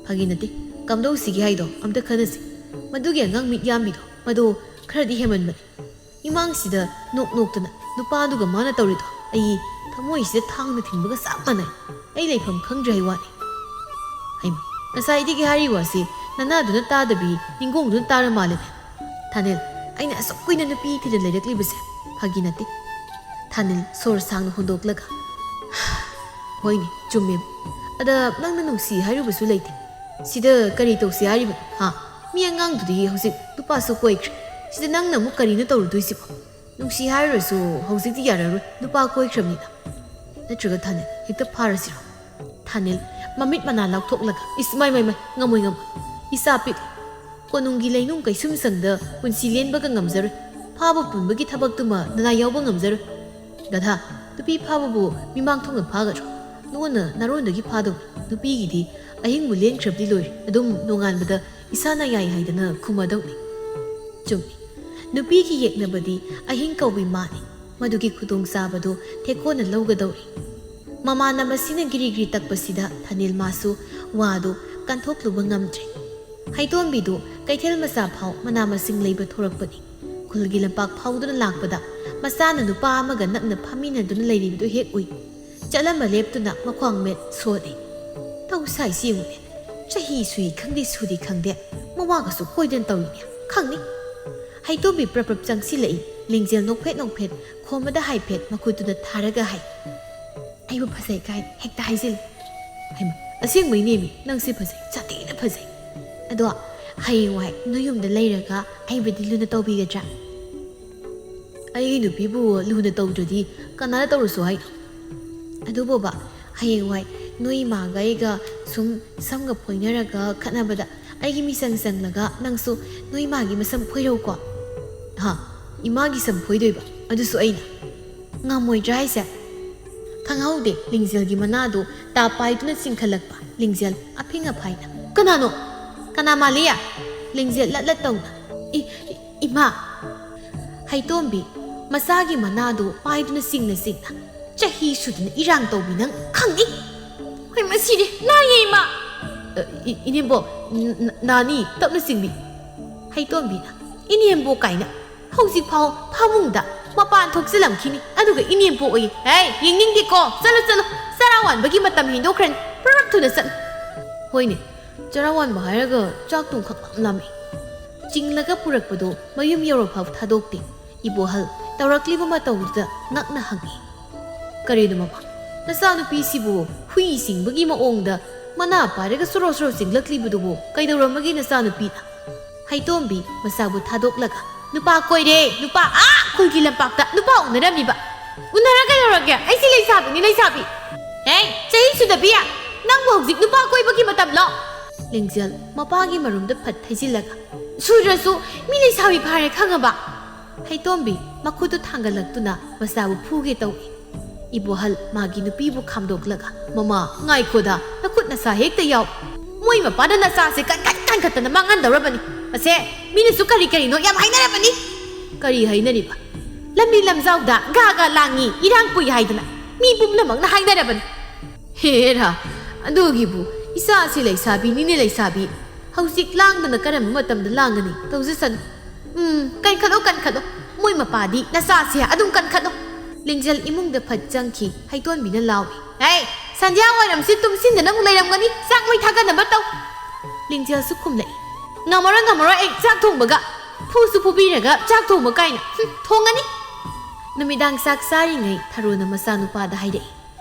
"ꯐꯥꯒꯤ ꯅꯠꯇꯦ, ꯀꯝꯗꯧꯁꯤꯒꯦ ꯍꯥꯏꯗꯣ ꯑꯝꯇ ꯈꯟꯅꯁꯤ꯫ ꯃꯗꯨꯒꯤ ꯑꯉꯥꯡ ꯃꯤꯠ ꯌꯥꯝꯕꯤꯗꯣ, ꯃꯗꯣ ꯈꯔꯗꯤ ꯍꯦꯟꯃꯟꯕꯅꯤ꯫ ꯏꯃꯥꯡꯁꯤꯗ ꯅꯣꯛ ꯅꯣꯛꯇꯅ ꯅꯨꯄꯥꯗꯨꯒ ꯃꯥꯅ ꯇꯧꯔꯤꯗꯣ ꯑꯩ ꯊꯃꯣꯏꯁꯤꯗ ꯊꯥꯡꯅ ꯊꯤꯟꯕꯒ ꯆꯞ ꯃꯥꯟꯅꯩ꯫ ꯑꯩ ꯂꯩꯐꯝ ꯈꯪꯗ꯭ꯔꯦ ꯍꯥꯏ ꯋꯥꯅꯤ"꯫ ꯍꯩꯃꯥ, ꯉꯁꯥꯏꯗꯒꯤ ꯍꯥꯏꯔꯤ ꯋꯥꯁꯤ ꯅꯅꯥꯗꯨꯅ ꯇꯥꯗꯕꯤ ꯅꯤꯡꯒꯣꯡꯗꯨꯅ ꯇꯥꯔ ꯃꯥꯜꯂꯦꯅꯦ꯫ ꯊꯥꯅꯤꯜ, ꯑꯩꯅ ꯑꯁꯨꯛ ꯀꯨꯏꯅ ꯅꯨꯄꯤ ꯊꯤꯗꯅ ꯂꯩꯔꯛꯂꯤꯕꯁꯦ ꯐꯥꯒꯤ ꯅꯠꯇꯦ꯫ ꯊꯥꯅꯤꯜ ꯁꯣꯔ ꯁꯥꯡꯅ ꯍꯣꯟꯗꯣꯛꯂꯒ, ꯍꯣꯏꯅꯦ, ꯆꯨꯝꯃꯦꯕ꯫ ꯑꯗ ꯅꯪꯅ ꯅꯨꯡꯁꯤ ꯍꯥꯏꯔꯨꯕꯁꯨ ꯂꯩꯇꯦ꯫ ꯁꯤꯗ ꯀꯔꯤ ꯇꯧꯁꯤ ꯍꯥꯏꯔꯤꯕꯅꯣ? ꯍꯥ? ꯃꯤ ꯑꯉꯥꯡꯗꯨꯗꯤ ꯍꯧꯖꯤꯛ ꯅꯨꯄꯥꯁꯨ ꯀꯣꯏꯈ꯭ꯔꯦ꯫ ꯁꯤꯗ ꯅꯪꯅ ꯑꯃꯨꯛ ꯀꯔꯤꯅꯣ ꯇꯧꯔꯨꯗꯣꯏꯁꯤꯕꯣ? ꯅꯨꯡꯁꯤ ꯍꯥꯏꯔꯨꯔꯁꯨ ꯍꯧꯖꯤꯛꯇꯤ ꯌꯥꯔꯔꯣꯏ, ꯅꯨꯄꯥ ꯀꯣꯏꯈ꯭ꯔꯕꯅꯤꯅ꯫ ꯅꯠꯇ꯭ꯔꯒ ꯊꯥꯅꯤꯜ ꯍꯦꯛꯇ ꯐꯥꯔꯁꯤꯔꯣ? ꯊꯥꯅꯤꯜ, ꯃꯃꯤꯠ ꯃꯅꯥ ꯂꯥꯎꯊꯣꯛꯂꯒ, "ꯏꯁ, ꯃꯥꯏ, ꯃꯥꯏ, ꯃꯥꯏ, ꯉꯝꯃꯣꯏ, ꯉꯝꯃꯣꯏ꯫ ꯏꯆꯥ ꯄꯤꯛ, ꯀꯣꯅꯨꯡꯒꯤ ꯂꯩꯅꯨꯡ ꯀꯩꯁꯨꯝꯁꯪꯗ ꯄꯨꯟꯁꯤ ꯂꯦꯟꯕꯒ ꯉꯝꯖꯔꯣꯏ꯫ ꯐꯥꯕ ꯄꯨꯟꯕꯒꯤ ꯊꯕꯛꯇꯨꯃ ꯅꯅꯥꯏ ꯌꯥꯎꯕ ꯉꯝꯖꯔꯣꯏ꯫ ꯒꯙꯥ, ꯅꯨꯄꯤ ꯐꯥꯕꯕꯨ ꯃꯤꯃꯥꯡ ꯊꯣꯡꯅ ꯐꯥꯒꯗ꯭ꯔꯣ? ꯂꯣꯟꯅ ꯅꯥꯔꯣꯟꯗꯒꯤ ꯐꯥꯗꯧꯅꯤ꯫ ꯅꯨꯄꯤꯒꯤꯗꯤ ꯑꯍꯤꯡꯕꯨ ꯂꯦꯟꯈ꯭ꯔꯕꯗꯤ ꯂꯣꯏꯔꯦ꯫ ꯑꯗꯨꯝ ꯅꯣꯡꯉꯥꯟꯕꯗ ꯏꯁꯥꯅ ꯌꯥꯏ ꯍꯥꯏꯗꯅ ꯈꯨꯝꯃꯗꯧꯅꯤ꯫" ꯆꯨꯝꯃꯤ꯫ ꯅꯨꯄꯤꯒꯤ ꯌꯦꯛꯅꯕꯗꯤ ꯑꯍꯤꯡ ꯀꯧꯕꯤ ꯃꯥꯅꯤ꯫ ꯃꯗꯨꯒꯤ ꯈꯨꯗꯣꯡꯆꯥꯕꯗꯨ ꯊꯦꯛꯀꯣꯟꯅ ꯂꯧꯒꯗꯧꯔꯤ꯫ ꯃꯃꯥꯟꯅꯕꯁꯤꯅ ꯒꯤꯔꯤ ꯒꯤꯔꯤ ꯇꯛꯄꯁꯤꯗ ꯊꯥꯅꯤꯜ ꯃꯥꯁꯨ ꯋꯥꯗꯨ ꯀꯟꯊꯣꯛꯂꯨꯕ ꯉꯝꯗ꯭ꯔꯦ꯫ ꯍꯩꯇꯣꯝꯕꯤꯗꯨ ꯀꯩꯊꯦꯜ ꯃꯆꯥ ꯐꯥꯎ ꯃꯅꯥ ꯃꯁꯤꯡ ꯂꯩꯕ ꯊꯣꯔꯛꯄꯅꯤ꯫ ꯈꯨꯜꯒꯤ ꯂꯝꯄꯥꯛ ꯐꯥꯎꯗꯨꯅ ꯂꯥꯛꯄꯗ ꯃꯆꯥꯅ ꯅꯨꯄꯥ ꯑꯃꯒ ꯅꯛꯅ ꯐꯝꯃꯤꯟꯅꯗꯨꯅ ꯂꯩꯔꯤꯕꯗꯨ ꯍꯦꯛ ꯎꯏ꯫ ꯆꯠꯂꯝꯕ ꯂꯦꯞꯇꯨꯅ ꯃꯈ꯭ꯋꯥꯡ ꯃꯦꯠ ꯁꯣꯜꯂꯤ꯫ ꯇꯧ ꯁꯥꯏꯁꯤ ꯌꯦꯡꯉꯨꯅꯦ꯫ ꯆꯍꯤ ꯁꯨꯏ ꯈꯪꯗꯦ ꯁꯨꯗꯦ ꯈꯪꯗꯦ, ꯃꯋꯥꯒꯁꯨ ꯀꯣꯏꯗꯅ ꯇꯧꯔꯤꯅꯦ꯫ ꯈꯪꯅꯤ꯫ ꯍꯩꯇꯣꯝꯕꯤ ꯄ꯭ꯔꯞ ꯄ꯭ꯔꯞ ꯆꯪꯁꯤꯜꯂꯛꯏ꯫ ꯂꯤꯡꯖꯦꯜ ꯅꯣꯛꯐꯦꯠ ꯅꯣꯛꯐꯦꯠ ꯈꯣꯝꯕꯗ ꯍꯥꯏꯐꯦꯠ ꯃꯈꯨꯠꯇꯨꯅ ꯊꯥꯔꯒ ꯍꯥꯏ, "ꯑꯩꯕꯨ ꯐꯖꯩ ꯀꯥꯏꯅ ꯍꯦꯛꯇ ꯍꯥꯏꯖꯤꯜꯂꯤ꯫ ꯍꯩꯃꯥ, ꯑꯁꯦꯡꯕꯩꯅꯦꯃꯤ, ꯅꯪꯁꯦ ꯐꯖꯩ, ꯁꯥꯊꯤꯅ ꯐꯖꯩ꯫ ꯑꯗꯣ ꯍꯌꯦꯡꯋꯥꯏ ꯅꯣꯏ ꯌꯨꯝꯗ ꯂꯩꯔꯒ ꯑꯩꯕꯨꯗꯤ ꯂꯨꯅ ꯇꯧꯕꯤꯒꯗ꯭ꯔꯥ?" "ꯑꯩꯒꯤ ꯅꯨꯄꯤꯕꯨ ꯂꯨꯅ ꯇꯧꯗ꯭ꯔꯗꯤ ꯀꯅꯥꯅ ꯇꯧꯔꯁꯨ ꯍꯥꯏꯅꯣ?" "ꯑꯗꯨꯕꯣꯕ, ꯍꯌꯦꯡꯋꯥꯏ ꯅꯣꯏ ꯏꯃꯥꯒ ꯑꯩꯒ ꯁꯨꯝ ꯁꯝꯒ ꯐꯣꯏꯅꯔꯒ ꯈꯠꯅꯕꯗ ꯑꯩꯒꯤ ꯃꯤꯆꯪ ꯆꯪꯂꯒ ꯅꯪꯁꯨ ꯅꯣꯏ ꯏꯃꯥꯒꯤ ꯃꯁꯝ ꯐꯣꯏꯔꯧꯀꯣ꯫" "ꯍꯥ? ꯏꯃꯥꯒꯤ ꯁꯝ ꯐꯣꯏꯗꯣꯏꯕ? ꯑꯗꯨꯁꯨ ꯑꯩꯅ? ꯉꯝꯃꯣꯏꯗ꯭ꯔꯥ ꯍꯥꯏꯁꯦ?" ꯈꯪꯍꯧꯗꯦ, ꯂꯤꯡꯖꯦꯜꯒꯤ ꯃꯅꯥꯗꯨ ꯇꯥ ꯄꯥꯏꯗꯨꯅ ꯆꯤꯡꯈꯠꯂꯛꯄ꯫ ꯂꯤꯡꯖꯦꯜ ꯑꯐꯤꯡ ꯑꯐꯥꯏꯅ, "ꯀꯅꯥꯅꯣ? ꯀꯅꯥ ꯃꯥꯜꯂꯤ?" ꯂꯤꯡꯖꯦꯜ ꯂꯠ ꯂꯠ ꯇꯧꯅ, "ꯏ-, ꯏ-, ꯏꯃꯥ!" ꯍꯩꯇꯣꯝꯕꯤ, ꯃꯆꯥꯒꯤ ꯃꯅꯥꯗꯨ ꯄꯥꯏꯗꯨꯅ ꯆꯤꯡꯅ ꯆꯤꯡꯅ, "ꯆꯍꯤ ꯁꯨꯗꯅ ꯏꯔꯥꯡ ꯇꯧꯕꯤ ꯅꯪ ꯈꯪꯅꯤ!" "ꯍꯣꯏ, ꯃꯁꯤꯗꯤ ꯂꯥꯏꯌꯦ, ꯏꯃꯥ!" "ꯑ, ꯏ-, ꯏꯅꯦꯝꯕꯣꯛ, ꯅ-, ꯅ-, ꯅꯥꯅꯤ, ꯇꯞꯅ ꯆꯤꯡꯕꯤ꯫" ꯍꯩꯇꯣꯝꯕꯤꯅ, "ꯏꯅꯦꯝꯕꯣꯛ ꯀꯥꯏꯅ, ꯍꯧꯖꯤꯛꯐꯥꯎ ꯐꯃꯨꯡꯗ ꯃꯄꯥꯟ ꯊꯣꯛꯆꯜꯂꯝꯈꯤꯅꯤ, ꯑꯗꯨꯒ ꯏꯅꯦꯝꯕꯣꯛ ꯑꯌꯦ꯫ ꯍꯦ, ꯌꯦꯡꯅꯤꯡꯗꯦꯀꯣ, ꯆꯠꯂꯨ, ꯆꯠꯂꯨ, ꯆꯔꯥ ꯋꯥꯟꯕꯒꯤ ꯃꯇꯝ ꯍꯦꯟꯗꯣꯛꯈ꯭ꯔꯅꯤ, ꯄ꯭ꯔꯞ ꯊꯨꯅ ꯆꯠꯂꯨ꯫" "ꯍꯣꯏꯅꯦ, ꯆꯔꯥ ꯋꯥꯟꯕ ꯍꯥꯏꯔꯒ ꯆꯥꯛ ꯊꯣꯡ ꯈꯪꯂꯥꯝ ꯂꯥꯝꯃꯤ꯫" ꯆꯤꯡꯂꯒ ꯄꯨꯔꯛꯄꯗꯣ ꯃꯌꯨꯝ ꯌꯧꯔꯐꯥꯎ ꯊꯥꯗꯣꯛꯇꯦ꯫ ꯏꯕꯣꯍꯜ ꯇꯧꯔꯛꯂꯤꯕ ꯃꯇꯧꯗꯨꯗ ꯉꯛꯅ ꯍꯪꯉꯤ, "ꯀꯔꯤꯅꯣ ꯃꯃꯥ?" "ꯅꯆꯥꯅꯨꯄꯤꯁꯤꯕꯨ ꯍꯨꯏ ꯆꯤꯡꯕꯒꯤ ꯃꯑꯣꯡꯗ ꯃꯅꯥ ꯄꯥꯏꯔꯒ ꯁꯣꯔꯣ ꯁꯣꯔꯣ ꯆꯤꯡꯂꯛꯂꯤꯕꯗꯨꯕꯨ ꯀꯩꯗꯧꯔꯝꯃꯒꯦ ꯅꯆꯥꯅꯨꯄꯤꯅ?" ꯍꯩꯇꯣꯝꯕꯤ ꯃꯆꯥꯕꯨ ꯊꯥꯗꯣꯛꯂꯒ, "ꯅꯨꯄꯥ ꯀꯣꯏꯔꯦ, ꯅꯨꯄꯥ ꯑꯥ ꯈꯨꯜꯒꯤ ꯂꯝꯄꯥꯛꯇ ꯅꯨꯄꯥ ꯎꯅꯔꯝꯃꯤꯕ꯫" "ꯎꯅꯔ ꯀꯩꯗꯧꯔꯒꯦ? ꯑꯩꯁꯤ ꯂꯩꯁꯥꯕꯤꯅꯤ, ꯂꯩꯁꯥꯕꯤ꯫" "ꯍꯦ, ꯆꯍꯤ ꯁꯨꯗꯕꯤ, ꯅꯪꯕꯨ ꯍꯧꯖꯤꯛ ꯅꯨꯄꯥ ꯀꯣꯏꯕꯒꯤ ꯃꯇꯝꯂꯣ?" ꯂꯤꯡꯖꯦꯜ ꯃꯄꯥꯒꯤ ꯃꯔꯨꯝꯗ ꯐꯠ ꯊꯩꯖꯤꯜꯂꯒ, "ꯁꯨꯗ꯭ꯔꯁꯨ ꯃꯤ ꯂꯩꯁꯥꯕꯤ ꯐꯥꯔꯦ ꯈꯪꯉꯕ?" ꯍꯩꯇꯣꯝꯕꯤ ꯃꯈꯨꯠꯇꯨ ꯊꯥꯡꯒꯠꯂꯛꯇꯨꯅ ꯃꯆꯥꯕꯨ ꯐꯨꯒꯦ ꯇꯧꯏ꯫ ꯏꯕꯣꯍꯜ ꯃꯥꯒꯤ ꯅꯨꯄꯤꯕꯨ ꯈꯥꯝꯗꯣꯛꯂꯒ, "ꯃꯃꯥ, ꯉꯥꯏꯈꯣꯗ, ꯅꯈꯨꯠ ꯅꯁꯥ ꯍꯦꯛꯇ ꯌꯥꯎ꯫ ꯃꯣꯏ ꯃꯄꯥꯅ ꯅꯆꯥꯁꯦ ꯀꯟꯈꯠ ꯀꯟꯈꯠꯇꯅ ꯃꯥꯡꯍꯟꯗꯧꯔꯕꯅꯤ꯫ ꯑꯁꯦ, ꯃꯤꯅꯁꯨ ꯀꯔꯤ ꯀꯔꯤꯅꯣ ꯌꯥꯝ ꯍꯥꯏꯅꯔꯕꯅꯤ꯫" "ꯀꯔꯤ ꯍꯥꯏꯅꯔꯤꯕ?" "ꯂꯝꯕꯤ ꯂꯝꯖꯥꯎꯗ ꯒꯥ ꯒꯥ ꯂꯥꯡꯉꯤ, ꯏꯔꯥꯡ ꯄꯨꯏ ꯍꯥꯏꯗꯅ ꯃꯤ ꯄꯨꯝꯅꯃꯛꯅ ꯍꯥꯏꯅꯔꯕꯅꯤ꯫" "ꯍꯦꯔꯥ, ꯑꯗꯨꯒꯤꯕꯨ ꯏꯆꯥꯁꯤ ꯂꯩꯁꯥꯕꯤꯅꯤꯅꯦ ꯂꯩꯁꯥꯕꯤ꯫ ꯍꯧꯖꯤꯛ ꯂꯥꯡꯗꯅ ꯀꯔꯝꯕ ꯃꯇꯝꯗ ꯂꯥꯡꯒꯅꯤ? ꯇꯧꯖꯁꯅꯨ꯫ ꯎꯝ, ꯀꯟꯈꯠꯂꯣ, ꯀꯟꯈꯠꯂꯣ꯫ ꯃꯣꯏ ꯃꯄꯥꯗꯤ ꯅꯆꯥꯁꯦ ꯑꯗꯨꯝ ꯀꯟꯈꯠꯂꯣ꯫" ꯂꯤꯡꯖꯦꯜ ꯏꯃꯨꯡꯗ ꯐꯠ ꯆꯪꯈꯤ꯫ ꯍꯩꯇꯣꯟꯕꯤꯅ ꯂꯥꯎꯔꯤ, "ꯍꯦ, ꯁꯟꯙ꯭ꯌꯥ ꯋꯥꯏꯔꯝꯁꯤ ꯇꯨꯝꯁꯤꯟꯗꯅ ꯑꯃꯨꯛ ꯂꯩꯔꯝꯒꯅꯤ꯫ ꯆꯥꯛ ꯃꯩ ꯊꯥꯒꯠꯅꯕ ꯇꯧ꯫" ꯂꯤꯡꯖꯦꯜꯁꯨ ꯈꯨꯝꯂꯛꯏ, "ꯉꯝꯃꯔꯣꯏ, ꯉꯝꯃꯔꯣꯏ ꯑꯩ ꯆꯥꯛ ꯊꯣꯡꯕꯒ꯫ ꯐꯨꯁꯨ ꯐꯨꯕꯤꯔꯒ ꯆꯥꯛ ꯊꯣꯡꯕ ꯀꯥꯏꯅ꯫ ꯍꯨꯝ, ꯊꯣꯡꯒꯅꯤ꯫" ꯅꯨꯃꯤꯗꯥꯡ ꯆꯥꯛ ꯆꯥꯔꯤꯉꯩ ꯊꯔꯣꯅ ꯃꯆꯥꯅꯨꯄꯥꯗ ꯍꯥꯏꯔꯛꯏ,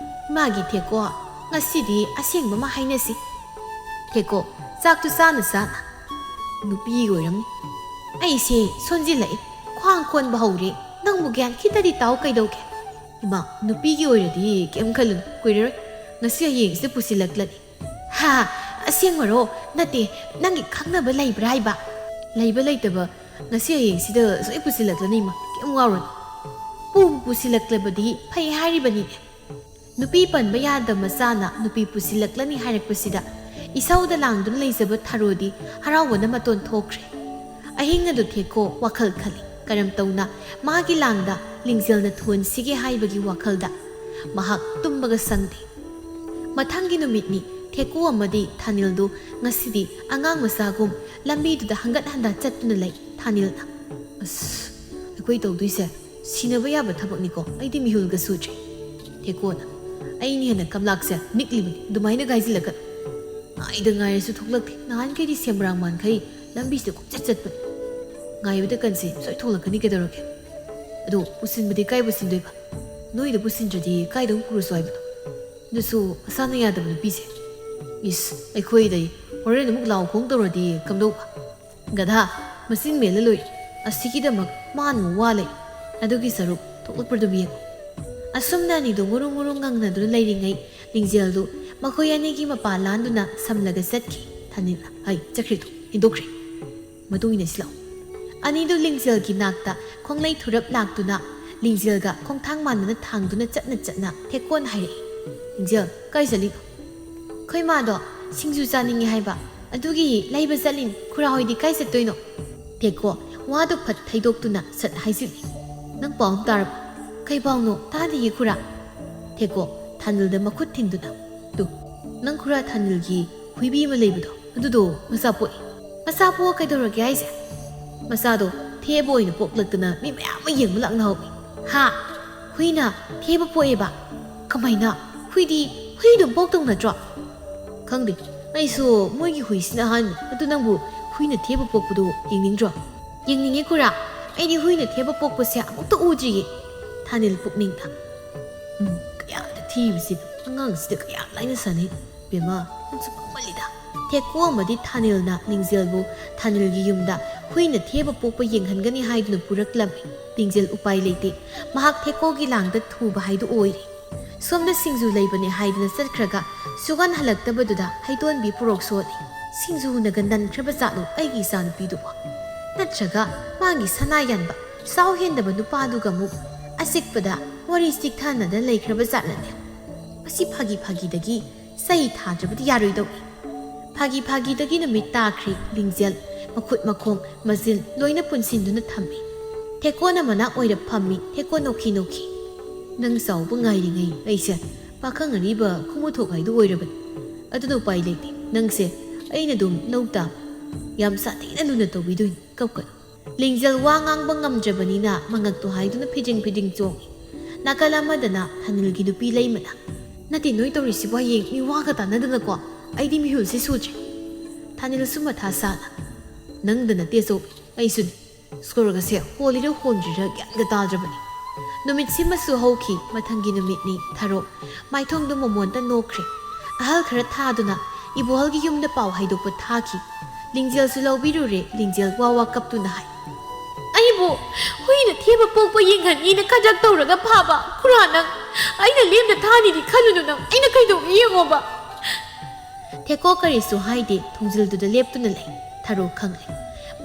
"ꯏꯃꯥꯒꯤ ꯊꯦꯀꯣ, ꯉꯁꯤꯗꯤ ꯑꯁꯦꯡꯕ ꯑꯃ ꯍꯥꯏꯅꯁꯤ꯫" ꯊꯦꯀꯣ, ꯆꯥꯛꯇꯨ ꯆꯥꯅ ꯆꯥꯅ, "ꯅꯨꯄꯤꯒꯤ ꯑꯣꯏꯔꯝꯅꯤ꯫ ꯑꯩꯁꯦ ꯁꯣꯟꯖꯤꯜꯂꯛꯏ, ꯈ꯭ꯋꯥꯡ ꯀꯣꯟꯕ ꯍꯧꯔꯦ꯫ ꯅꯪꯕꯨ ꯒ꯭ꯌꯥꯟ ꯈꯤꯇꯗꯤ ꯇꯥꯎ ꯀꯩꯗꯧꯒꯦ?" "ꯏꯃꯥ, ꯅꯨꯄꯤꯒꯤ ꯑꯣꯏꯔꯗꯤ ꯀꯩꯝ ꯈꯜꯂꯨꯅꯨ, ꯀꯨꯏꯔꯔꯣꯏ꯫ ꯉꯁꯤ ꯍꯌꯦꯡꯁꯤꯗ ꯄꯨꯁꯤꯜꯂꯛꯂꯅꯤ꯫" "ꯍꯥ? ꯑꯁꯦꯡꯕꯔꯣ? ꯅꯠꯇꯦ, ꯅꯪꯒꯤ ꯈꯪꯅꯕ ꯂꯩꯕ꯭ꯔꯥ ꯍꯥꯏꯕ?" "ꯂꯩꯕ ꯂꯩꯇꯕ ꯉꯁꯤ ꯍꯌꯦꯡꯁꯤꯗ ꯁꯣꯏ ꯄꯨꯁꯤꯜꯂꯛꯂꯅꯤ ꯏꯃꯥ, ꯀꯩꯝ ꯋꯥꯔꯨꯅꯨ꯫" ꯄꯨ ꯄꯨꯁꯤꯜꯂꯛꯂꯕꯗꯤ ꯐꯩ ꯍꯥꯏꯔꯤꯕꯅꯤꯅꯦ꯫ ꯅꯨꯄꯤ ꯄꯟꯕ ꯌꯥꯗꯕ ꯃꯆꯥꯅ ꯅꯨꯄꯤ ꯄꯨꯁꯤꯜꯂꯛꯂꯅꯤ ꯍꯥꯏꯔꯛꯄꯁꯤꯗ ꯏꯁꯧꯗ ꯂꯥꯡꯗꯨꯅ ꯂꯩꯖꯕ ꯊꯔꯣꯗꯤ ꯍꯔꯥꯎꯕꯅ ꯃꯇꯣꯟ ꯊꯣꯛꯈ꯭ꯔꯦ꯫ ꯑꯍꯤꯡ ꯑꯗꯨ ꯊꯦꯛꯀꯣ ꯋꯥꯈꯜ ꯈꯜꯂꯤ꯫ ꯀꯔꯝ ꯇꯧꯅ ꯃꯥꯒꯤ ꯂꯥꯡꯗ ꯂꯤꯡꯖꯦꯜꯅ ꯊꯨꯍꯟꯁꯤꯒꯦ ꯍꯥꯏꯕꯒꯤ ꯋꯥꯈꯜꯗ ꯃꯍꯥꯛ ꯇꯨꯝꯕꯒ ꯁꯪꯗꯦ꯫ ꯃꯊꯪꯒꯤ ꯅꯨꯃꯤꯠꯅꯤ꯫ ꯊꯦꯀꯣ ꯑꯃꯗꯤ ꯊꯥꯅꯤꯜꯗꯨ ꯉꯁꯤꯗꯤ ꯑꯉꯥꯡ ꯃꯆꯥꯒꯨꯝ ꯂꯝꯕꯤꯗꯨꯗ ꯍꯪꯒꯠ ꯍꯟꯗ ꯆꯠꯇꯨꯅ ꯂꯩ꯫ ꯊꯥꯅꯤꯜꯅ, "ꯑꯁ, ꯑꯩꯈꯣꯏ ꯇꯧꯗꯣꯏꯁꯦ ꯁꯤꯅꯕ ꯌꯥꯕ ꯊꯕꯛꯅꯤꯀꯣ, ꯑꯩꯗꯤ ꯃꯤꯍꯨꯜꯒ ꯁꯨꯗ꯭ꯔꯤ꯫" ꯊꯦꯀꯣꯅ, "ꯑꯩꯅ ꯍꯦꯟꯅ ꯀꯝꯂꯥꯛꯁꯦ ꯅꯤꯛꯂꯤꯕꯅꯤ, ꯑꯗꯨꯃꯥꯏꯅ ꯒꯥꯏꯁꯤꯜꯂꯛꯀꯅꯨ꯫ ꯉꯥꯏꯗ ꯉꯥꯏꯔꯁꯨ ꯊꯣꯛꯂꯛꯇꯦ, ꯅꯍꯥꯟꯈꯩꯗꯤ ꯁꯦꯝꯕ꯭ꯔꯥꯡ ꯃꯥꯟꯈꯩ ꯂꯝꯕꯤꯁꯤꯗ ꯀꯣꯏꯆꯠ ꯆꯠꯄꯅꯤ꯫ ꯉꯥꯏꯕꯗ ꯀꯟꯁꯤ, ꯁꯣꯏ ꯊꯣꯛꯂꯛꯀꯅꯤ ꯀꯩꯗꯧꯔꯒꯦ? ꯑꯗꯣ ꯄꯨꯁꯤꯟꯕꯗꯤ ꯀꯥꯏ ꯄꯨꯁꯤꯟꯗꯣꯏꯕ? ꯅꯣꯏꯗ ꯄꯨꯁꯤꯟꯗ꯭ꯔꯗꯤ ꯀꯥꯏꯗ ꯑꯃꯨꯛ ꯄꯨꯔꯁꯨ ꯍꯥꯏꯕꯅꯣ? ꯑꯗꯨꯁꯨ ꯃꯁꯥꯅ ꯌꯥꯗꯕ ꯅꯨꯄꯤꯁꯦ꯫ ꯏꯁ, ꯑꯩꯈꯣꯏꯗꯩ ꯍꯣꯔꯦꯟ ꯑꯃꯨꯛ ꯂꯥꯎ ꯈꯣꯡ ꯇꯧꯔꯗꯤ ꯀꯝꯗꯧꯕ? ꯒꯙꯥ, ꯃꯆꯤꯟ ꯃꯦꯜꯂ ꯂꯣꯏꯔꯦ꯫ ꯑꯁꯤꯒꯤꯗꯃꯛ ꯃꯥꯅ ꯑꯃꯨꯛ ꯋꯥ ꯂꯩ꯫ ꯑꯗꯨꯒꯤ ꯁꯔꯨꯛ ꯊꯣꯛꯂꯛꯄꯗꯨ ꯌꯦꯡꯉꯨ꯫ ꯑꯁꯨꯝꯅ ꯑꯅꯤꯗꯨ ꯃꯨꯔꯨ ꯃꯨꯔꯨ ꯉꯪꯅꯗꯨꯅ ꯂꯩꯔꯤꯉꯩ, ꯂꯤꯡꯖꯦꯜꯗꯨ ꯃꯈꯣꯏ ꯑꯅꯤꯒꯤ ꯃꯄꯥ ꯂꯥꯟꯗꯨꯅ ꯁꯝꯂꯒ ꯆꯠꯈꯤ꯫ ꯊꯥꯅꯤꯜꯅ, "ꯍꯩ, ꯆꯠꯈ꯭ꯔꯦꯗꯣ, ꯍꯦꯟꯗꯣꯛꯈ꯭ꯔꯦ꯫ ꯃꯇꯨꯡ ꯏꯟꯅꯁꯤ ꯂꯥꯛꯑꯣ꯫" ꯑꯅꯤꯗꯨ ꯂꯤꯡꯖꯦꯜꯒꯤ ꯅꯥꯛꯇ ꯈꯣꯡꯂꯩ ꯊꯨꯔꯞ ꯂꯥꯛꯇꯨꯅ ꯂꯤꯡꯖꯦꯜꯒ ꯈꯣꯡꯊꯥꯡ ꯃꯥꯟꯅꯅ ꯊꯥꯡꯗꯨꯅ ꯆꯠꯅ ꯆꯠꯅ ꯊꯦꯛꯀꯣꯟ ꯍꯥꯏꯔꯛꯏ꯫ "ꯂꯤꯡꯖꯦꯜ, ꯀꯥꯏ ꯆꯠꯂꯤꯅꯣ?" "ꯑꯩꯈꯣꯏ ꯃꯥꯗꯣ ꯁꯤꯡꯖꯨ ꯆꯥꯅꯤꯡꯉꯦ ꯍꯥꯏꯕ, ꯑꯗꯨꯒꯤ ꯂꯩꯕ ꯆꯠꯂꯤꯅꯤ꯫ ꯈꯨꯔꯥ ꯍꯣꯏꯗꯤ ꯀꯥꯏ ꯆꯠꯇꯣꯏꯅꯣ?" ꯊꯦꯛꯀꯣ ꯋꯥꯗꯨ ꯐꯠ ꯊꯩꯗꯣꯛꯇꯨꯅ ꯁꯠ ꯍꯥꯏꯖꯤꯜꯂꯤ꯫ "ꯅꯪ ꯄꯥꯎ ꯑꯃ ꯇꯥꯔꯕ?" "ꯀꯩ ꯄꯥꯎꯅꯣ? ꯇꯥꯗꯤꯌꯦ ꯈꯨꯔꯥ꯫" ꯊꯦꯛꯀꯣ ꯊꯥꯅꯤꯜꯗ ꯃꯈꯨꯠ ꯊꯤꯟꯗꯨꯅ, "ꯇꯨ, ꯅꯪ ꯈꯨꯔꯥ ꯊꯥꯅꯤꯜꯒꯤ ꯍꯨꯏꯕꯤ ꯑꯃ ꯂꯩꯕꯗꯣ, ꯑꯗꯨꯗꯣ ꯃꯆꯥ ꯄꯣꯛꯏ꯫" "ꯃꯆꯥ ꯄꯣꯛꯑ ꯀꯩꯗꯧꯔꯒꯦ ꯍꯥꯏꯁꯦ?" "ꯃꯆꯥꯗꯣ ꯊꯦꯕ ꯑꯣꯏꯅ ꯄꯣꯛꯂꯛꯇꯅ ꯃꯤ ꯃꯌꯥꯝ ꯑꯃ ꯌꯦꯡꯕ ꯂꯥꯛꯅꯍꯧꯏ꯫" "ꯍꯥ? ꯍꯨꯏꯅ ꯊꯦꯕ ꯄꯣꯛꯑꯦꯕ? ꯀꯃꯥꯏꯅ? ꯍꯨꯏꯗꯤ ꯍꯨꯏ ꯑꯗꯨꯝ ꯄꯣꯛꯇꯧ ꯅꯠꯇ꯭ꯔꯣ?" "ꯈꯪꯗꯦ, ꯑꯩꯁꯨ ꯃꯣꯏꯒꯤ ꯍꯨꯏꯁꯤꯅ ꯑꯍꯥꯟꯕ꯫ ꯑꯗꯨ ꯅꯪꯕꯨ ꯍꯨꯏꯅ ꯊꯦꯕ ꯄꯣꯛꯄꯗꯣ ꯌꯦꯡꯅꯤꯡꯗ꯭ꯔꯣ?" "ꯌꯦꯡꯅꯤꯡꯉꯦ ꯈꯨꯔꯥ꯫ ꯑꯩꯗꯤ ꯍꯨꯏꯅ ꯊꯦꯕ ꯄꯣꯛꯄꯁꯦ ꯑꯃꯨꯛꯇ ꯎꯗ꯭ꯔꯤꯌꯦ꯫" ꯊꯥꯅꯤꯜ ꯄꯨꯛꯅꯤꯡꯗ, "ꯎꯝ, ꯀꯌꯥꯗ ꯊꯤꯕꯁꯤꯗ, ꯑꯉꯥꯡꯁꯤꯗ ꯀꯌꯥ ꯂꯥꯏꯅ ꯁꯥꯟꯅꯩ꯫ ꯕꯦꯝꯃ, ꯅꯪꯁꯨ ꯄꯪꯃꯜꯂꯤꯗ꯫" ꯊꯦꯛꯀꯣ ꯑꯃꯗꯤ ꯊꯥꯅꯤꯜꯅ ꯂꯤꯡꯖꯦꯜꯕꯨ ꯊꯥꯅꯤꯜꯒꯤ ꯌꯨꯝꯗ ꯍꯨꯏꯅ ꯊꯦꯕ ꯄꯣꯛꯄ ꯌꯦꯡꯍꯟꯒꯅꯤ ꯍꯥꯏꯗꯨꯅ ꯄꯨꯔꯛꯂꯝꯃꯤ꯫ ꯂꯤꯡꯖꯦꯜ ꯎꯄꯥꯏ ꯂꯩꯇꯦ꯫ ꯃꯍꯥꯛ ꯊꯦꯛꯀꯣꯒꯤ ꯂꯥꯡꯗ ꯊꯨꯕ ꯍꯥꯏꯗꯨ ꯑꯣꯏꯔꯦ꯫ ꯁꯣꯝꯗ ꯁꯤꯡꯖꯨ ꯂꯩꯕꯅꯦ ꯍꯥꯏꯗꯨꯅ ꯆꯠꯈ꯭ꯔꯒ ꯁꯨꯛꯍꯟ ꯍꯜꯂꯛꯇꯕꯗꯨꯗ ꯍꯩꯗꯣꯟꯕꯤ ꯄꯨꯔꯣꯛ ꯁꯣꯠꯂꯤ꯫ ꯁꯤꯡꯖꯨꯅꯒ ꯅꯟꯈ꯭ꯔꯕ ꯖꯥꯠꯂꯣ ꯑꯩꯒꯤ ꯏꯆꯥꯅꯨꯄꯤꯗꯨꯕꯣ? ꯅꯠꯇ꯭ꯔꯒ ꯃꯥꯒꯤ ꯁꯅꯥ ꯌꯥꯟꯕ ꯆꯥꯎ ꯍꯦꯟꯗꯕ ꯅꯨꯄꯥꯗꯨꯒ ꯑꯃꯨꯛ ꯑꯆꯤꯛꯄꯗ ꯋꯥꯔꯤ ꯆꯤꯛꯊꯅꯗ ꯂꯩꯈ꯭ꯔꯕ ꯖꯥꯠꯂꯅꯦ? ꯃꯁꯤ ꯐꯥꯒꯤ ꯐꯥꯒꯤꯗꯒꯤ ꯆꯩ ꯊꯥꯗ꯭ꯔꯕꯗꯤ ꯌꯥꯔꯣꯏꯗꯧꯔꯤ꯫ ꯐꯥꯒꯤ ꯐꯥꯒꯤꯗꯒꯤ ꯅꯨꯃꯤꯠ ꯇꯥꯈ꯭ꯔꯦ꯫ ꯂꯤꯡꯖꯦꯜ ꯃꯈꯨꯠ ꯃꯈꯣꯡ ꯃꯆꯤꯟ ꯂꯣꯏꯅ ꯄꯨꯟꯁꯤꯟꯗꯨꯅ ꯊꯝꯃꯤ꯫ ꯊꯦꯛꯀꯣꯅ ꯃꯅꯥꯛ ꯑꯣꯏꯔꯞ ꯐꯝꯃꯤ꯫ ꯊꯦꯛꯀꯣ ꯅꯣꯛꯈꯤ ꯅꯣꯛꯈꯤ꯫ "ꯅꯪ ꯆꯥꯎꯕ ꯉꯥꯏꯔꯤꯉꯩ ꯑꯩꯁꯦ ꯄꯥꯈꯪ ꯑꯔꯤꯕ ꯈꯨꯃꯨꯊꯣꯛ ꯍꯥꯏꯗꯨ ꯑꯣꯏꯔꯕꯅꯤ꯫ ꯑꯗꯨꯅ ꯎꯄꯥꯏ ꯂꯩꯇꯦ꯫ ꯅꯪꯁꯦ ꯑꯩꯅ ꯑꯗꯨꯝ ꯂꯧ ꯇꯥꯕ꯫ ꯌꯥꯝ ꯁꯥꯊꯤꯅ ꯂꯨꯅ ꯇꯧꯕꯤꯗꯣꯏꯅꯤ꯫ ꯀꯞꯀꯅꯨ꯫" ꯂꯤꯡꯖꯦꯜ ꯋꯥ ꯉꯥꯡꯕ ꯉꯝꯗ꯭ꯔꯕꯅꯤꯅ ꯃꯉꯛꯇꯣ ꯍꯥꯏꯗꯨꯅ ꯐꯤꯗꯤꯡ ꯐꯤꯗꯤꯡ ꯆꯣꯡꯉꯤ꯫ ꯅꯥꯀꯜ ꯑꯃꯗꯅ ꯊꯥꯅꯤꯜꯒꯤ ꯅꯨꯄꯤ ꯂꯩꯃꯅ, "ꯅꯠꯇꯦ, ꯅꯣꯏ ꯇꯧꯔꯤꯁꯤꯕꯨ ꯍꯌꯦꯡ ꯃꯤꯋꯥꯒ ꯇꯥꯟꯅꯗꯅꯀꯣ ꯑꯩꯗꯤ ꯃꯤꯍꯨꯜꯁꯦ ꯁꯨꯗ꯭ꯔꯦ꯫" ꯊꯥꯅꯤꯜꯁꯨ ꯃꯊꯥ ꯁꯥꯅ, "ꯅꯪꯗ ꯅꯠꯇꯦ ꯑꯆꯧꯕꯤ, ꯑꯩꯁꯨꯅꯤ꯫ ꯁ꯭ꯀꯨꯜꯒꯁꯦ ꯍꯣꯜꯂꯤꯔ ꯍꯣꯟꯗ꯭ꯔꯤꯔ ꯒ꯭ꯌꯥꯟꯒ ꯇꯥꯗ꯭ꯔꯕꯅꯤ꯫ ꯅꯨꯃꯤꯠꯁꯤꯃꯁꯨ ꯍꯧꯈꯤ꯫ ꯃꯊꯪꯒꯤ ꯅꯨꯃꯤꯠꯅꯤ꯫ ꯊꯔꯣ ꯃꯥꯏꯊꯣꯡꯗꯨ ꯃꯃꯣꯟꯇ ꯅꯣꯛꯈ꯭ꯔꯦ꯫ ꯑꯍꯜ ꯈꯔ ꯊꯥꯗꯨꯅ ꯏꯕꯣꯍꯜꯒꯤ ꯌꯨꯝꯗ ꯄꯥꯎ ꯍꯥꯏꯗꯣꯛꯄ ꯊꯥꯈꯤ꯫ ꯂꯤꯡꯖꯦꯜꯁꯨ ꯂꯧꯕꯤꯔꯨꯔꯦ꯫ ꯂꯤꯡꯖꯦꯜ ꯋꯥ ꯋꯥ ꯀꯞꯇꯨꯅ ꯍꯥꯏ, "ꯑꯩꯕꯨ ꯍꯨꯏꯅ ꯊꯦꯕ ꯄꯣꯛꯄ ꯌꯦꯡꯍꯟꯅꯤꯅ ꯈꯗ꯭ꯔꯛ ꯇꯧꯔꯒ ꯐꯥꯕ ꯈꯨꯔꯥ ꯅꯪ! ꯑꯩꯅ ꯂꯦꯝꯅ ꯊꯥꯅꯤꯗꯤ ꯈꯜꯂꯨꯅꯨ ꯅꯪ! ꯑꯩꯅ ꯀꯩꯗꯧꯒꯦ ꯌꯦꯡꯉꯣꯕ!" ꯊꯦꯀꯣ ꯀꯔꯤꯁꯨ ꯍꯥꯏꯗꯦ꯫ ꯊꯣꯡꯖꯤꯜꯗꯨꯗ ꯂꯦꯞꯇꯨꯅ ꯂꯩ꯫ ꯊꯔꯣ ꯈꯪꯂꯦ꯫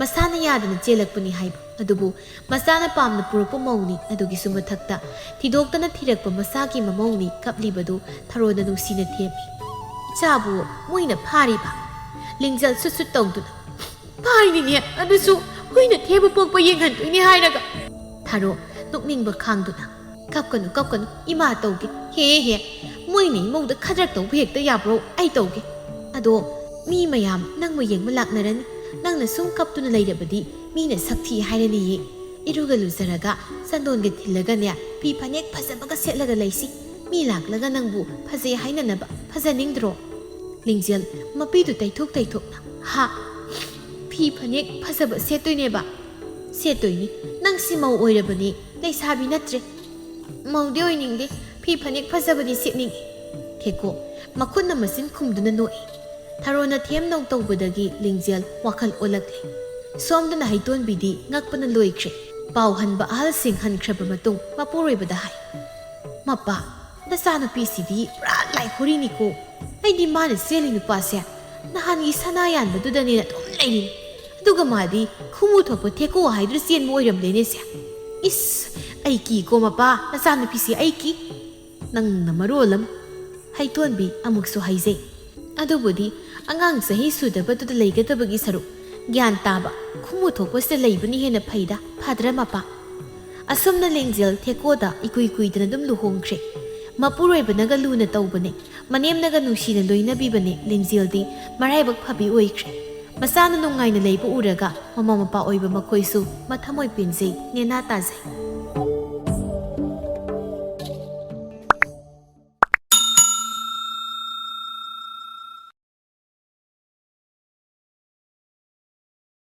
ꯃꯁꯥꯅ ꯌꯥꯗꯅ ꯆꯦꯜꯂꯛꯄꯅꯤ ꯍꯥꯏꯕ꯫ ꯑꯗꯨꯕꯨ ꯃꯆꯥꯅ ꯄꯥꯝꯅ ꯄꯨꯔꯛꯄ ꯃꯧꯅꯤ꯫ ꯑꯗꯨꯒꯤꯁꯨ ꯃꯊꯛꯇ ꯊꯤꯗꯣꯛꯇꯅ ꯊꯤꯔꯛꯄ ꯃꯆꯥꯒꯤ ꯃꯃꯧꯅꯤ꯫ ꯀꯞꯂꯤꯕꯗꯨ ꯊꯔꯣꯅ ꯅꯨꯡꯁꯤꯅ ꯊꯦꯝꯃꯤ꯫ "ꯏꯆꯥꯕꯨ ꯃꯣꯏꯅ ꯐꯥꯔꯤꯕ?" ꯂꯤꯡꯖꯦꯜ ꯁꯨꯠ ꯁꯨꯠ ꯇꯧꯗꯨꯅ, "ꯐꯥꯔꯤꯅꯤꯅꯦ, ꯑꯗꯨꯁꯨ ꯍꯨꯏꯅ ꯊꯦꯕ ꯄꯣꯛꯄ ꯌꯦꯡꯍꯟꯗꯣꯏꯅꯦ ꯍꯥꯏꯔꯒ!" ꯊꯔꯣ ꯅꯣꯛꯅꯤꯡꯕ ꯈꯥꯡꯗꯨꯅ, "ꯀꯞꯀꯅꯨ, ꯀꯞꯀꯅꯨ, ꯏꯃꯥ ꯇꯧꯒꯦ꯫ ꯍꯦ, ꯍꯦ, ꯃꯣꯏꯅ ꯏꯃꯧꯗ ꯈꯗ꯭ꯔꯛ ꯇꯧꯕ ꯍꯦꯛꯇ ꯌꯥꯕ꯭ꯔꯣ? ꯑꯩ ꯇꯧꯒꯦ꯫ ꯑꯗꯣ ꯃꯤ ꯃꯌꯥꯝ ꯅꯪꯕꯨ ꯌꯦꯡꯕ ꯂꯥꯛꯅꯔꯅꯤ꯫ ꯅꯪꯅ ꯁꯨꯝ ꯀꯞꯇꯨꯅ ꯂꯩꯔꯕꯗꯤ ꯃꯤꯅ ꯁꯛ ꯊꯤ ꯍꯥꯏꯔꯅꯤꯌꯦ꯫ ꯏꯔꯨꯒ ꯂꯨꯖꯔꯒ ꯆꯟꯗꯣꯟꯒ ꯊꯤꯜꯂꯒꯅꯦ, ꯐꯤ ꯐꯅꯦꯛ ꯐꯖꯕꯒ ꯁꯦꯠꯂꯒ ꯂꯩꯁꯤ꯫ ꯃꯤ ꯂꯥꯛꯂꯒ ꯅꯪꯕꯨ ꯐꯖꯩ ꯍꯥꯏꯅꯅꯕ꯫ ꯐꯖꯅꯤꯡꯗ꯭ꯔꯣ?" ꯂꯤꯡꯖꯦꯜ ꯃꯄꯤꯗꯨ ꯇꯩꯊꯣꯛ ꯇꯩꯊꯣꯛꯅ, "ꯍꯥ? ꯐꯤ ꯐꯅꯦꯛ ꯐꯖꯕ ꯁꯦꯠꯇꯣꯏꯅꯦꯕ?" "ꯁꯦꯠꯇꯣꯏꯅꯤ꯫ ꯅꯪꯁꯤ ꯃꯧ ꯑꯣꯏꯔꯕꯅꯤ, ꯂꯩꯁꯥꯕꯤ ꯅꯠꯇ꯭ꯔꯦ꯫" "ꯃꯧꯗꯤ ꯑꯣꯏꯅꯤꯡꯗꯦ, ꯐꯤ ꯐꯅꯦꯛ ꯐꯖꯕꯗꯤ ꯁꯦꯠꯅꯤꯡꯉꯤ꯫" ꯊꯦꯀꯣ ꯃꯈꯨꯠꯅ ꯃꯆꯤꯟ ꯈꯨꯝꯗꯨꯅ ꯅꯣꯛꯏ꯫ ꯊꯔꯣꯅ ꯊꯦꯝ ꯅꯧ ꯇꯧꯕꯗꯒꯤ ꯂꯤꯡꯖꯦꯜ ꯋꯥꯈꯜ ꯑꯣꯜꯂꯛꯂꯦ꯫ ꯁꯣꯝꯗꯅ ꯍꯩꯇꯣꯟꯕꯤꯗꯤ ꯉꯛꯄꯅ ꯂꯣꯏꯈ꯭ꯔꯦ꯫ ꯄꯥꯎ ꯍꯟꯕ ꯑꯍꯜꯁꯤꯡ ꯍꯟꯈ꯭ꯔꯕ ꯃꯇꯨꯡ ꯃꯄꯨꯔꯣꯏꯕꯗ ꯍꯥꯏ, "ꯃꯄꯥ, ꯅꯆꯥꯅꯨꯄꯤꯁꯤꯗꯤ ꯄꯨꯔꯥ ꯂꯥꯏꯍꯣꯔꯤꯅꯤꯀꯣ꯫ ꯑꯩꯗꯤ ꯃꯥꯅ ꯆꯦꯜꯂꯤ ꯅꯨꯄꯥꯁꯦ ꯅꯍꯥꯟꯒꯤ ꯁꯅꯥ ꯌꯥꯟꯕꯗꯨꯗꯅꯦꯅ ꯑꯗꯨꯝ ꯂꯩꯔꯤꯅꯤ꯫ ꯑꯗꯨꯒ ꯃꯥꯗꯤ ꯈꯨꯃꯨ ꯊꯣꯛꯄ ꯊꯦꯀꯣ ꯍꯥꯏꯗꯨꯅ ꯆꯦꯟꯕ ꯑꯣꯏꯔꯝꯂꯦꯅꯦꯁꯦ꯫ ꯏꯁ, ꯑꯩ ꯀꯤꯀꯣ ꯃꯄꯥ, ꯅꯆꯥꯅꯨꯄꯤꯁꯦ ꯑꯩ ꯀꯤ꯫" "ꯅꯪꯅ ꯃꯔꯣꯜ ꯑꯃ꯫" ꯍꯩꯇꯣꯟꯕꯤ ꯑꯃꯨꯛꯁꯨ ꯍꯥꯏꯖꯩ꯫ "ꯑꯗꯨꯕꯨꯗꯤ ꯑꯉꯥꯡ ꯆꯍꯤ ꯁꯨꯗꯕꯗꯨꯗ ꯂꯩꯒꯗꯕꯒꯤ ꯁꯔꯨꯛ, ꯒ꯭ꯌꯥꯟ ꯇꯥꯕ, ꯈꯨꯃꯨ ꯊꯣꯛꯄꯁꯤꯗ ꯂꯩꯕꯅ ꯍꯦꯟꯅ ꯐꯩꯗ, ꯐꯗ꯭ꯔ ꯃꯄꯥ?" ꯑꯁꯨꯝꯅ ꯂꯤꯡꯖꯦꯜ ꯊꯦꯀꯣꯗ ꯏꯀꯨꯏ ꯀꯨꯏꯗꯅ ꯑꯗꯨꯝ ꯂꯨꯍꯣꯡꯈ꯭ꯔꯦ꯫ ꯃꯄꯨꯔꯣꯏꯕꯅꯒ ꯂꯨꯅ ꯇꯧꯕꯅꯦ, ꯃꯅꯦꯝꯅꯒ ꯅꯨꯡꯁꯤꯅ ꯂꯣꯏꯅꯕꯤꯕꯅꯦ꯫ ꯂꯤꯡꯖꯦꯜꯗꯤ ꯃꯔꯥꯏꯕꯛ ꯐꯕꯤ ꯑꯣꯏꯈ꯭ꯔꯦ꯫ ꯃꯆꯥꯅ ꯅꯨꯡꯉꯥꯏꯅ ꯂꯩꯕ ꯎꯔꯒ ꯃꯃꯥ ꯃꯄꯥ ꯑꯣꯏꯕ ꯃꯈꯣꯏꯁꯨ ꯃꯊꯃꯣꯏ ꯄꯦꯟꯖꯩ, ꯅꯦꯅꯥ ꯇꯥꯖꯩ꯫